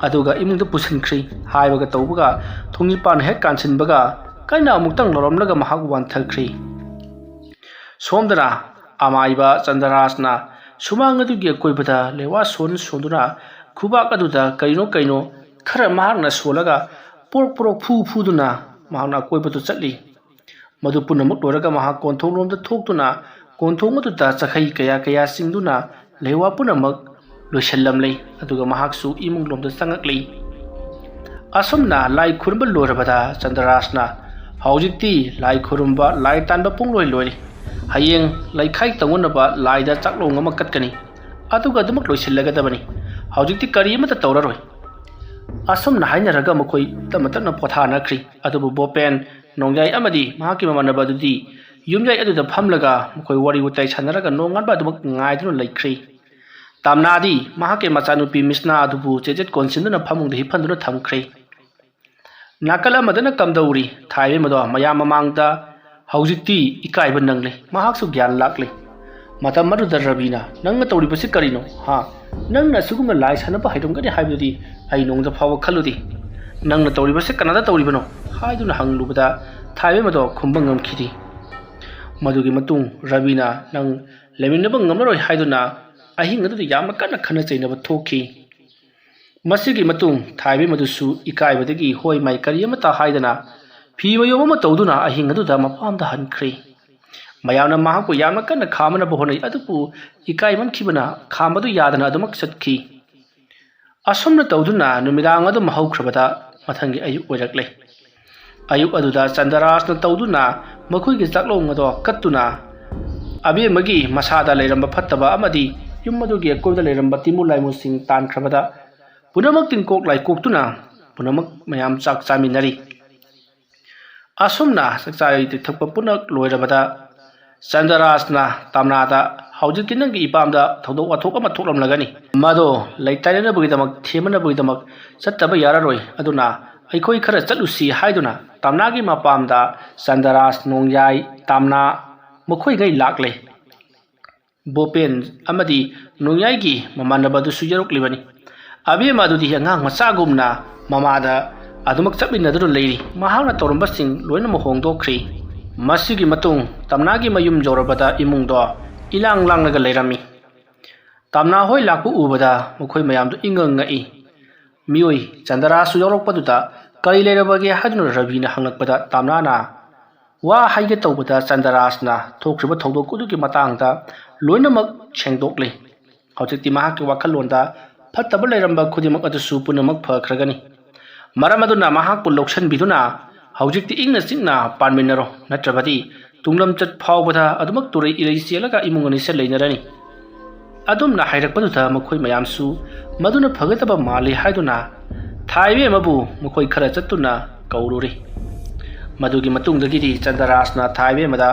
ꯑꯗꯨꯒ ꯏꯃꯨꯡꯗ ꯄꯨꯁꯤꯟꯈ꯭ꯔꯤ꯫ ꯍꯥꯏꯕꯒ ꯇꯧꯕꯒ ꯊꯣꯡꯖꯤꯟꯄꯥꯟ ꯍꯦꯛ ꯀꯥꯟꯁꯤꯟꯕꯒ ꯀꯟꯅ ꯑꯃꯨꯛꯇꯪ ꯂꯥꯎꯔꯝꯂꯒ ꯃꯍꯥꯛ ꯋꯥꯟꯊꯈ꯭ꯔꯤ꯫ ꯁꯣꯝꯗꯅ ꯑꯃꯥꯏꯕ ꯆꯟꯗ꯭ꯔꯔꯥꯖꯅ ꯁꯨꯃꯥꯡ ꯑꯗꯨꯒꯤ ꯑꯀꯣꯏꯕꯗ ꯂꯩꯋꯥ ꯁꯣꯟ ꯁꯣꯟꯗꯨꯅ ꯈꯨꯕꯥꯛ ꯑꯗꯨꯗ ꯀꯔꯤꯅꯣ ꯀꯩꯅꯣ ꯈꯔ ꯃꯍꯥꯛꯅ ꯁꯣꯜꯂꯒ ꯄꯣꯔꯣꯛ ꯄꯣꯔꯣꯛ ꯐꯨ ꯐꯨꯗꯨꯅ ꯃꯍꯥꯛꯅ ꯑꯀꯣꯏꯕꯗꯨ ꯆꯠꯂꯤ꯫ ꯃꯗꯨ ꯄꯨꯝꯅꯃꯛ ꯂꯣꯏꯔꯒ ꯃꯍꯥꯛ ꯀꯣꯟꯊꯣꯡꯂꯣꯝꯗ ꯊꯣꯛꯇꯨꯅ ꯀꯣꯟꯊꯣꯡ ꯑꯗꯨꯗ ꯆꯈꯩ ꯀꯌꯥ ꯀꯌꯥ ꯆꯤꯡꯗꯨꯅ ꯂꯩꯋꯥ ꯄꯨꯝꯅꯃꯛ ꯂꯣꯏꯁꯤꯜꯂꯝꯂꯦ꯫ ꯑꯗꯨꯒ ꯃꯍꯥꯛꯁꯨ ꯏꯃꯨꯡꯂꯣꯝꯗ ꯆꯪꯉꯛꯂꯤ꯫ ꯑꯁꯨꯝꯅ ꯂꯥꯏ ꯈꯨꯔꯨꯝꯕ ꯂꯣꯏꯔꯕꯗ ꯆꯟꯗ꯭ꯔꯔꯥꯖꯅ, "ꯍꯧꯖꯤꯛꯇꯤ ꯂꯥꯏ ꯈꯨꯔꯨꯝꯕ, ꯂꯥꯏ ꯇꯥꯟꯕ ꯄꯨꯡꯂꯣꯏ ꯂꯣꯏꯔꯦ꯫ ꯍꯌꯦꯡ ꯂꯩꯈꯥꯏ ꯇꯧꯅꯅꯕ ꯂꯥꯏꯗ ꯆꯥꯛꯂꯣꯡ ꯑꯃ ꯀꯠꯀꯅꯤ꯫ ꯑꯗꯨꯒ ꯑꯗꯨꯃꯛ ꯂꯣꯏꯁꯤꯜꯂꯒꯗꯕꯅꯤ꯫ ꯍꯧꯖꯤꯛꯇꯤ ꯀꯔꯤ ꯑꯃꯠꯇ ꯇꯧꯔꯔꯣꯏ꯫" ꯑꯁꯨꯝꯅ ꯍꯥꯏꯅꯔꯒ ꯃꯈꯣꯏ ꯇꯞꯅ ꯇꯞꯅ ꯄꯣꯊꯥꯅꯈ꯭ꯔꯤ꯫ ꯑꯗꯨꯕꯨ ꯕꯣꯄꯦꯟ, ꯅꯣꯡꯌꯥꯏ ꯑꯃꯗꯤ ꯃꯍꯥꯛꯀꯤ ꯃꯃꯥꯟꯅꯕ ꯑꯗꯨꯗꯤ ꯌꯨꯝꯌꯥꯏ ꯑꯗꯨꯗ ꯐꯝꯂꯒ ꯃꯈꯣꯏ ꯋꯥꯔꯤ ꯋꯥꯇꯥꯏ ꯁꯥꯟꯅꯔꯒ ꯅꯣꯡꯉꯥꯟꯕ ꯑꯗꯨꯃꯛ ꯉꯥꯏꯗꯨꯅ ꯂꯩꯈ꯭ꯔꯤ꯫ ꯇꯥꯝꯅꯥꯗꯤ ꯃꯍꯥꯛꯀꯤ ꯃꯆꯥꯅꯨꯄꯤ ꯃꯤꯁꯅꯥ ꯑꯗꯨꯕꯨ ꯆꯦꯖꯦꯠ ꯀꯣꯟꯁꯤꯟꯗꯨꯅ ꯐꯃꯨꯡꯗ ꯍꯤꯞꯍꯟꯗꯨꯅ ꯊꯝꯈ꯭ꯔꯦ꯫ ꯅꯥꯀꯜ ꯑꯃꯗꯅ ꯀꯝꯗꯧꯔꯤ ꯊꯥꯏꯕꯦꯝ ꯑꯗꯣ ꯃꯌꯥꯝ ꯃꯃꯥꯡꯗ ꯍꯧꯖꯤꯛꯇꯤ ꯏꯀꯥꯏꯕ ꯅꯪꯂꯦ꯫ ꯃꯍꯥꯛꯁꯨ ꯒ꯭ꯌꯥꯟ ꯂꯥꯛꯂꯦ꯫ ꯃꯇꯝ ꯑꯗꯨꯗ ꯔꯕꯤꯅ, "ꯅꯪꯅ ꯇꯧꯔꯤꯕꯁꯤ ꯀꯔꯤꯅꯣ? ꯍꯥ? ꯅꯪꯅ ꯑꯁꯤꯒꯨꯝꯅ ꯂꯥꯏ ꯁꯥꯟꯅꯕ ꯍꯩꯔꯝꯒꯅꯤ ꯍꯥꯏꯕꯗꯨꯗꯤ ꯑꯩ ꯅꯣꯡꯃꯇ ꯐꯥꯎꯕ ꯈꯜꯂꯨꯗꯦ꯫ ꯅꯪꯅ ꯇꯧꯔꯤꯕꯁꯤ ꯀꯅꯥꯗ ꯇꯧꯔꯤꯕꯅꯣ?" ꯍꯥꯏꯗꯨꯅ ꯍꯪꯂꯨꯕꯗ ꯊꯥꯏꯕꯦꯝ ꯑꯗꯣ ꯈꯨꯝꯕ ꯉꯝꯈꯤꯗꯦ꯫ ꯃꯗꯨꯒꯤ ꯃꯇꯨꯡ ꯔꯕꯤꯅ ꯅꯪ ꯂꯩꯃꯤꯟꯅꯕ ꯉꯝꯂꯔꯣꯏ ꯍꯥꯏꯗꯨꯅ ꯑꯍꯤꯡ ꯑꯗꯨꯗ ꯌꯥꯝꯅ ꯀꯟꯅ ꯈꯠꯅ ꯆꯩꯅꯕ ꯊꯣꯛꯈꯤ꯫ ꯃꯁꯤꯒꯤ ꯃꯇꯨꯡ ꯊꯥꯏꯕꯦꯝ ꯑꯗꯨꯁꯨ ꯏꯀꯥꯏꯕꯗꯒꯤ ꯍꯣꯏ ꯃꯥꯏ ꯀꯔꯤ ꯑꯃꯠꯇ ꯍꯥꯏꯗꯅ ꯐꯤ ꯃꯌꯣꯝ ꯑꯃ ꯇꯧꯗꯨꯅ ꯑꯍꯤꯡ ꯑꯗꯨꯗ ꯃꯄꯥꯝꯗ ꯍꯟꯈ꯭ꯔꯦ꯫ ꯃꯌꯥꯝꯅ ꯃꯍꯥꯛꯄꯨ ꯌꯥꯝꯅ ꯀꯟꯅ ꯈꯥꯝꯅꯕ ꯍꯣꯠꯅꯩ, ꯑꯗꯨꯕꯨ ꯏꯀꯥꯏꯃꯟꯈꯤꯕꯅ ꯈꯥꯝꯕꯗꯨ ꯌꯥꯗꯅ ꯑꯗꯨꯃꯛ ꯆꯠꯈꯤ꯫ ꯑꯁꯨꯝꯅ ꯇꯧꯗꯨꯅ ꯅꯨꯃꯤꯗꯥꯡ ꯑꯗꯨꯝ ꯍꯧꯈ꯭ꯔꯕꯗ ꯃꯊꯪꯒꯤ ꯑꯌꯨꯛ ꯑꯣꯏꯔꯛꯂꯦ꯫ ꯑꯌꯨꯛ ꯑꯗꯨꯗ ꯆꯟꯗ꯭ꯔꯔꯥꯖꯅ ꯇꯧꯗꯨꯅ ꯃꯈꯣꯏꯒꯤ ꯆꯥꯛꯂꯣꯡ ꯑꯗꯣ ꯀꯠꯇꯨꯅ ꯑꯕꯦꯝꯃꯒꯤ ꯃꯁꯥꯗ ꯂꯩꯔꯝꯕ ꯐꯠꯇꯕ ꯑꯃꯗꯤ ꯌꯨꯝ ꯑꯗꯨꯒꯤ ꯑꯀꯣꯏꯕꯗ ꯂꯩꯔꯝꯕ ꯇꯤꯃꯨ ꯂꯥꯏꯃꯨꯁꯤꯡ ꯇꯥꯟꯈ꯭ꯔꯕꯗ ꯄꯨꯝꯅꯃꯛ ꯇꯤꯡꯀꯣꯛ ꯂꯥꯏꯀꯣꯛꯇꯨꯅ ꯄꯨꯝꯅꯃꯛ ꯃꯌꯥꯝ ꯆꯥꯛ ꯆꯥꯃꯤꯟꯅꯔꯤ꯫ ꯑꯁꯨꯝꯅ ꯆꯥꯛꯆꯥ ꯊꯛꯄ ꯄꯨꯝꯅꯃꯛ ꯂꯣꯏꯔꯕꯗ ꯆꯟꯗ꯭ꯔꯔꯥꯖꯅ ꯇꯥꯝꯅꯥꯗ, "ꯍꯧꯖꯤꯛꯇꯤ ꯅꯪꯒꯤ ꯏꯄꯥꯝꯗ ꯊꯧꯗꯣꯛ ꯋꯥꯊꯣꯛ ꯑꯃ ꯊꯣꯛꯂꯝꯂꯒꯅꯤ꯫ ꯃꯗꯣ ꯂꯩꯇꯥꯏꯅꯅꯕꯒꯤꯗꯃꯛ, ꯊꯦꯝꯅꯅꯕꯒꯤꯗꯃꯛ ꯆꯠꯇꯕ ꯌꯥꯔꯔꯣꯏ꯫ ꯑꯗꯨꯅ ꯑꯩꯈꯣꯏ ꯈꯔ ꯆꯠꯂꯨꯁꯤ ꯍꯥꯏꯗꯨꯅ ꯇꯥꯝꯅꯥꯒꯤ ꯃꯄꯥꯝꯗ ꯆꯟꯗ꯭ꯔꯥꯖ, ꯅꯣꯡꯌꯥꯏ, ꯇꯥꯝꯅꯥ ꯃꯈꯣꯏꯉꯩ ꯂꯥꯛꯂꯦ꯫ ꯕꯣꯄꯦꯟ ꯑꯃꯗꯤ ꯅꯣꯡꯌꯥꯏꯒꯤ ꯃꯃꯥꯟꯅꯕ ꯑꯗꯨꯁꯨ ꯌꯧꯔꯛꯂꯤꯕꯅꯤ꯫ ꯑꯕꯦꯝꯃ ꯑꯗꯨꯗꯤ ꯑꯉꯥꯡ ꯃꯆꯥꯒꯨꯝꯅ ꯃꯃꯥꯗ ꯑꯗꯨꯃꯛ ꯆꯠꯃꯤꯟꯅꯗꯨꯅ ꯂꯩꯔꯤ꯫ ꯃꯍꯥꯛꯅ ꯇꯧꯔꯝꯕꯁꯤꯡ ꯂꯣꯏꯅꯃꯛ ꯍꯣꯡꯗꯣꯛꯈ꯭ꯔꯦ꯫ ꯃꯁꯤꯒꯤ ꯃꯇꯨꯡ ꯇꯥꯝꯅꯥꯒꯤ ꯃꯌꯨꯝ ꯌꯧꯔꯕꯗ ꯏꯃꯨꯡꯗꯣ ꯏꯂꯥꯡ ꯂꯥꯡꯂꯒ ꯂꯩꯔꯝꯃꯤ꯫ ꯇꯥꯝꯅꯥ ꯍꯣꯏ ꯂꯥꯛꯄ ꯎꯕꯗ ꯃꯈꯣꯏ ꯃꯌꯥꯝꯗꯨ ꯏꯪꯉ ꯉꯛꯏ꯫ ꯃꯤꯑꯣꯏ ꯆꯟꯗ꯭ꯔꯥꯖꯁꯨ ꯌꯥꯎꯔꯛꯄꯗꯨꯗ ꯀꯔꯤ ꯂꯩꯔꯕꯒꯦ ꯍꯥꯏꯗꯨꯅ ꯔꯕꯤꯅ ꯍꯪꯂꯛꯄꯗ ꯇꯥꯝꯅꯥꯅ ꯋꯥ ꯍꯥꯏꯒꯦ ꯇꯧꯕꯗ ꯆꯟꯗ꯭ꯔꯥꯖꯅ ꯊꯣꯛꯈ꯭ꯔꯤꯕ ꯊꯧꯗꯣꯛ ꯑꯗꯨꯒꯤ ꯃꯇꯥꯡꯗ ꯂꯣꯏꯅꯃꯛ ꯁꯦꯡꯗꯣꯛꯂꯤ꯫ ꯍꯧꯖꯤꯛꯇꯤ ꯃꯍꯥꯛꯀꯤ ꯋꯥꯈꯜꯂꯣꯟꯗ ꯐꯠꯇꯕ ꯂꯩꯔꯝꯕ ꯈꯨꯗꯤꯡꯃꯛ ꯑꯗꯨꯁꯨ ꯄꯨꯝꯅꯃꯛ ꯐꯈ꯭ꯔꯒꯅꯤ꯫ ꯃꯔꯝ ꯑꯗꯨꯅ ꯃꯍꯥꯛꯄꯨ ꯂꯧꯁꯤꯟꯕꯤꯗꯨꯅ ꯍꯧꯖꯤꯛꯇꯤ ꯏꯪꯅ ꯆꯤꯛꯅ ꯄꯥꯟꯃꯤꯟꯅꯔꯣ, ꯅꯠꯇ꯭ꯔꯕꯗꯤ ꯇꯨꯡꯂꯝꯆꯠ ꯐꯥꯎꯕꯗ ꯑꯗꯨꯃꯛ ꯇꯨꯔꯩ ꯏꯔꯩ ꯆꯦꯜꯂꯒ ꯏꯃꯨꯡ ꯑꯅꯤꯁꯦ ꯂꯩꯅꯔꯅꯤ꯫ ꯑꯗꯨꯝꯅ ꯍꯥꯏꯔꯛꯄꯗꯨꯗ ꯃꯈꯣꯏ ꯃꯌꯥꯝꯁꯨ ꯃꯗꯨꯅ ꯐꯒꯗꯕ ꯃꯥꯜꯂꯤ ꯍꯥꯏꯗꯨꯅ ꯊꯥꯏꯕꯦꯝ ꯑꯃꯕꯨ ꯃꯈꯣꯏ ꯈꯔ ꯆꯠꯇꯨꯅ ꯀꯧꯔꯨꯔꯦ꯫ ꯃꯗꯨꯒꯤ ꯃꯇꯨꯡꯗꯒꯤꯗꯤ ꯆꯟꯗ꯭ꯔꯥꯖꯅ ꯊꯥꯏꯕꯦꯝ ꯑꯃꯗ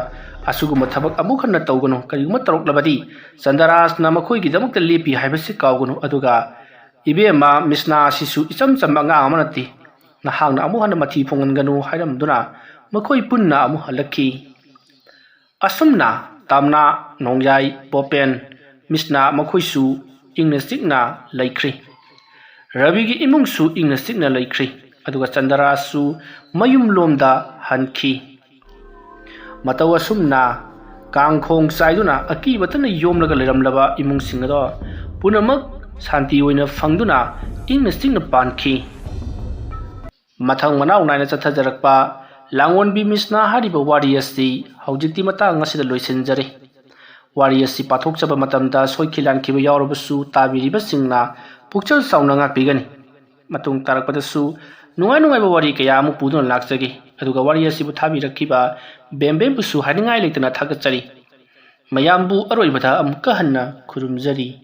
ꯑꯁꯤꯒꯨꯝꯕ ꯊꯕꯛ ꯑꯃꯨꯛ ꯍꯟꯅ ꯇꯧꯒꯅꯨ, ꯀꯔꯤꯒꯨꯝꯕ ꯇꯧꯔꯛꯂꯕꯗꯤ ꯆꯟꯗ꯭ꯔꯥꯖꯅ ꯃꯈꯣꯏꯒꯤꯗꯃꯛꯇ ꯂꯦꯞꯄꯤ ꯍꯥꯏꯕꯁꯤ ꯀꯥꯎꯒꯅꯨ, ꯑꯗꯨꯒ ꯏꯕꯦꯝꯃ ꯃꯤꯁꯅꯥ ꯑꯁꯤꯁꯨ ꯏꯆꯝ ꯆꯝꯕ ꯑꯉꯥꯡ ꯑꯃ ꯅꯠꯇꯦ, ꯅꯍꯥꯛꯅ ꯑꯃꯨꯛ ꯍꯟꯅ ꯃꯊꯤ ꯐꯣꯡꯍꯟꯒꯅꯨ ꯍꯥꯏꯔꯝꯗꯨꯅ ꯃꯈꯣꯏ ꯄꯨꯟꯅ ꯑꯃꯨꯛ ꯍꯜꯂꯛꯈꯤ꯫ ꯑꯁꯨꯝꯅ ꯇꯥꯝꯅꯥ, ꯅꯣꯡꯌꯥꯏ, ꯕꯣꯄꯦꯟ, ꯃꯤꯁꯅꯥ ꯃꯈꯣꯏꯁꯨ ꯏꯪꯅ ꯆꯤꯛꯅ ꯂꯩꯈ꯭ꯔꯤ꯫ ꯔꯕꯤꯒꯤ ꯏꯃꯨꯡꯁꯨ ꯏꯪꯅ ꯆꯤꯛꯅ ꯂꯩꯈ꯭ꯔꯤ꯫ ꯑꯗꯨꯒ ꯆꯟꯗ꯭ꯔꯥꯖꯁꯨ ꯃꯌꯨꯝꯂꯣꯝꯗ ꯍꯟꯈꯤ꯫ ꯃꯇꯧ ꯑꯁꯨꯝꯅ ꯀꯥꯡꯈꯣꯡ ꯆꯥꯏꯗꯨꯅ ꯑꯀꯤꯕꯇꯅ ꯌꯣꯝꯂꯒ ꯂꯩꯔꯝꯂꯕ ꯏꯃꯨꯡꯁꯤꯡ ꯑꯗꯣ ꯄꯨꯝꯅꯃꯛ ꯁꯥꯟꯇꯤ ꯑꯣꯏꯅ ꯐꯪꯗꯨꯅ ꯏꯪꯅ ꯆꯤꯛꯅ ꯄꯥꯟꯈꯤ꯫ ꯃꯊꯪ ꯃꯅꯥꯎ ꯅꯥꯏꯅ ꯆꯠꯊꯖꯔꯛꯄ ꯂꯥꯡꯑꯣꯟꯕꯤ ꯃꯤꯁꯅꯥ ꯍꯥꯏꯔꯤꯕ ꯋꯥꯔꯤ ꯑꯁꯤ ꯍꯧꯖꯤꯛꯇꯤ ꯃꯇꯥꯡ ꯑꯁꯤꯗ ꯂꯣꯏꯁꯤꯟꯖꯔꯦ꯫ ꯋꯥꯔꯤ ꯑꯁꯤ ꯄꯥꯊꯣꯛꯆꯕ ꯃꯇꯝꯗ ꯁꯣꯏꯈꯤ ꯂꯥꯟꯈꯤꯕ ꯌꯥꯎꯔꯕꯁꯨ ꯇꯥꯕꯤꯔꯤꯕꯁꯤꯡꯅ ꯄꯨꯛꯆꯦꯜ ꯆꯥꯎꯅ ꯉꯥꯛꯄꯤꯒꯅꯤ꯫ ꯃꯇꯨꯡ ꯇꯥꯔꯛꯄꯗꯁꯨ ꯅꯨꯡꯉꯥꯏ ꯅꯨꯡꯉꯥꯏꯕ ꯋꯥꯔꯤ ꯀꯌꯥ ꯑꯃ ꯄꯨꯗꯨꯅ ꯂꯥꯛꯆꯒꯦ꯫ ꯑꯗꯨꯒ ꯋꯥꯔꯤ ꯑꯁꯤꯕꯨ ꯊꯥꯕꯤꯔꯛꯈꯤꯕ ꯕꯦꯝꯕꯦꯝꯕꯨꯁꯨ ꯍꯥꯏꯅꯤꯡꯉꯥꯏ ꯂꯩꯇꯅ ꯊꯥꯒꯠꯆꯔꯤ꯫ ꯃꯌꯥꯝꯕꯨ ꯑꯔꯣꯏꯕꯗ ꯑꯃꯨꯛꯀ ꯍꯟꯅ ꯈꯨꯔꯨꯝꯖꯔꯤ꯫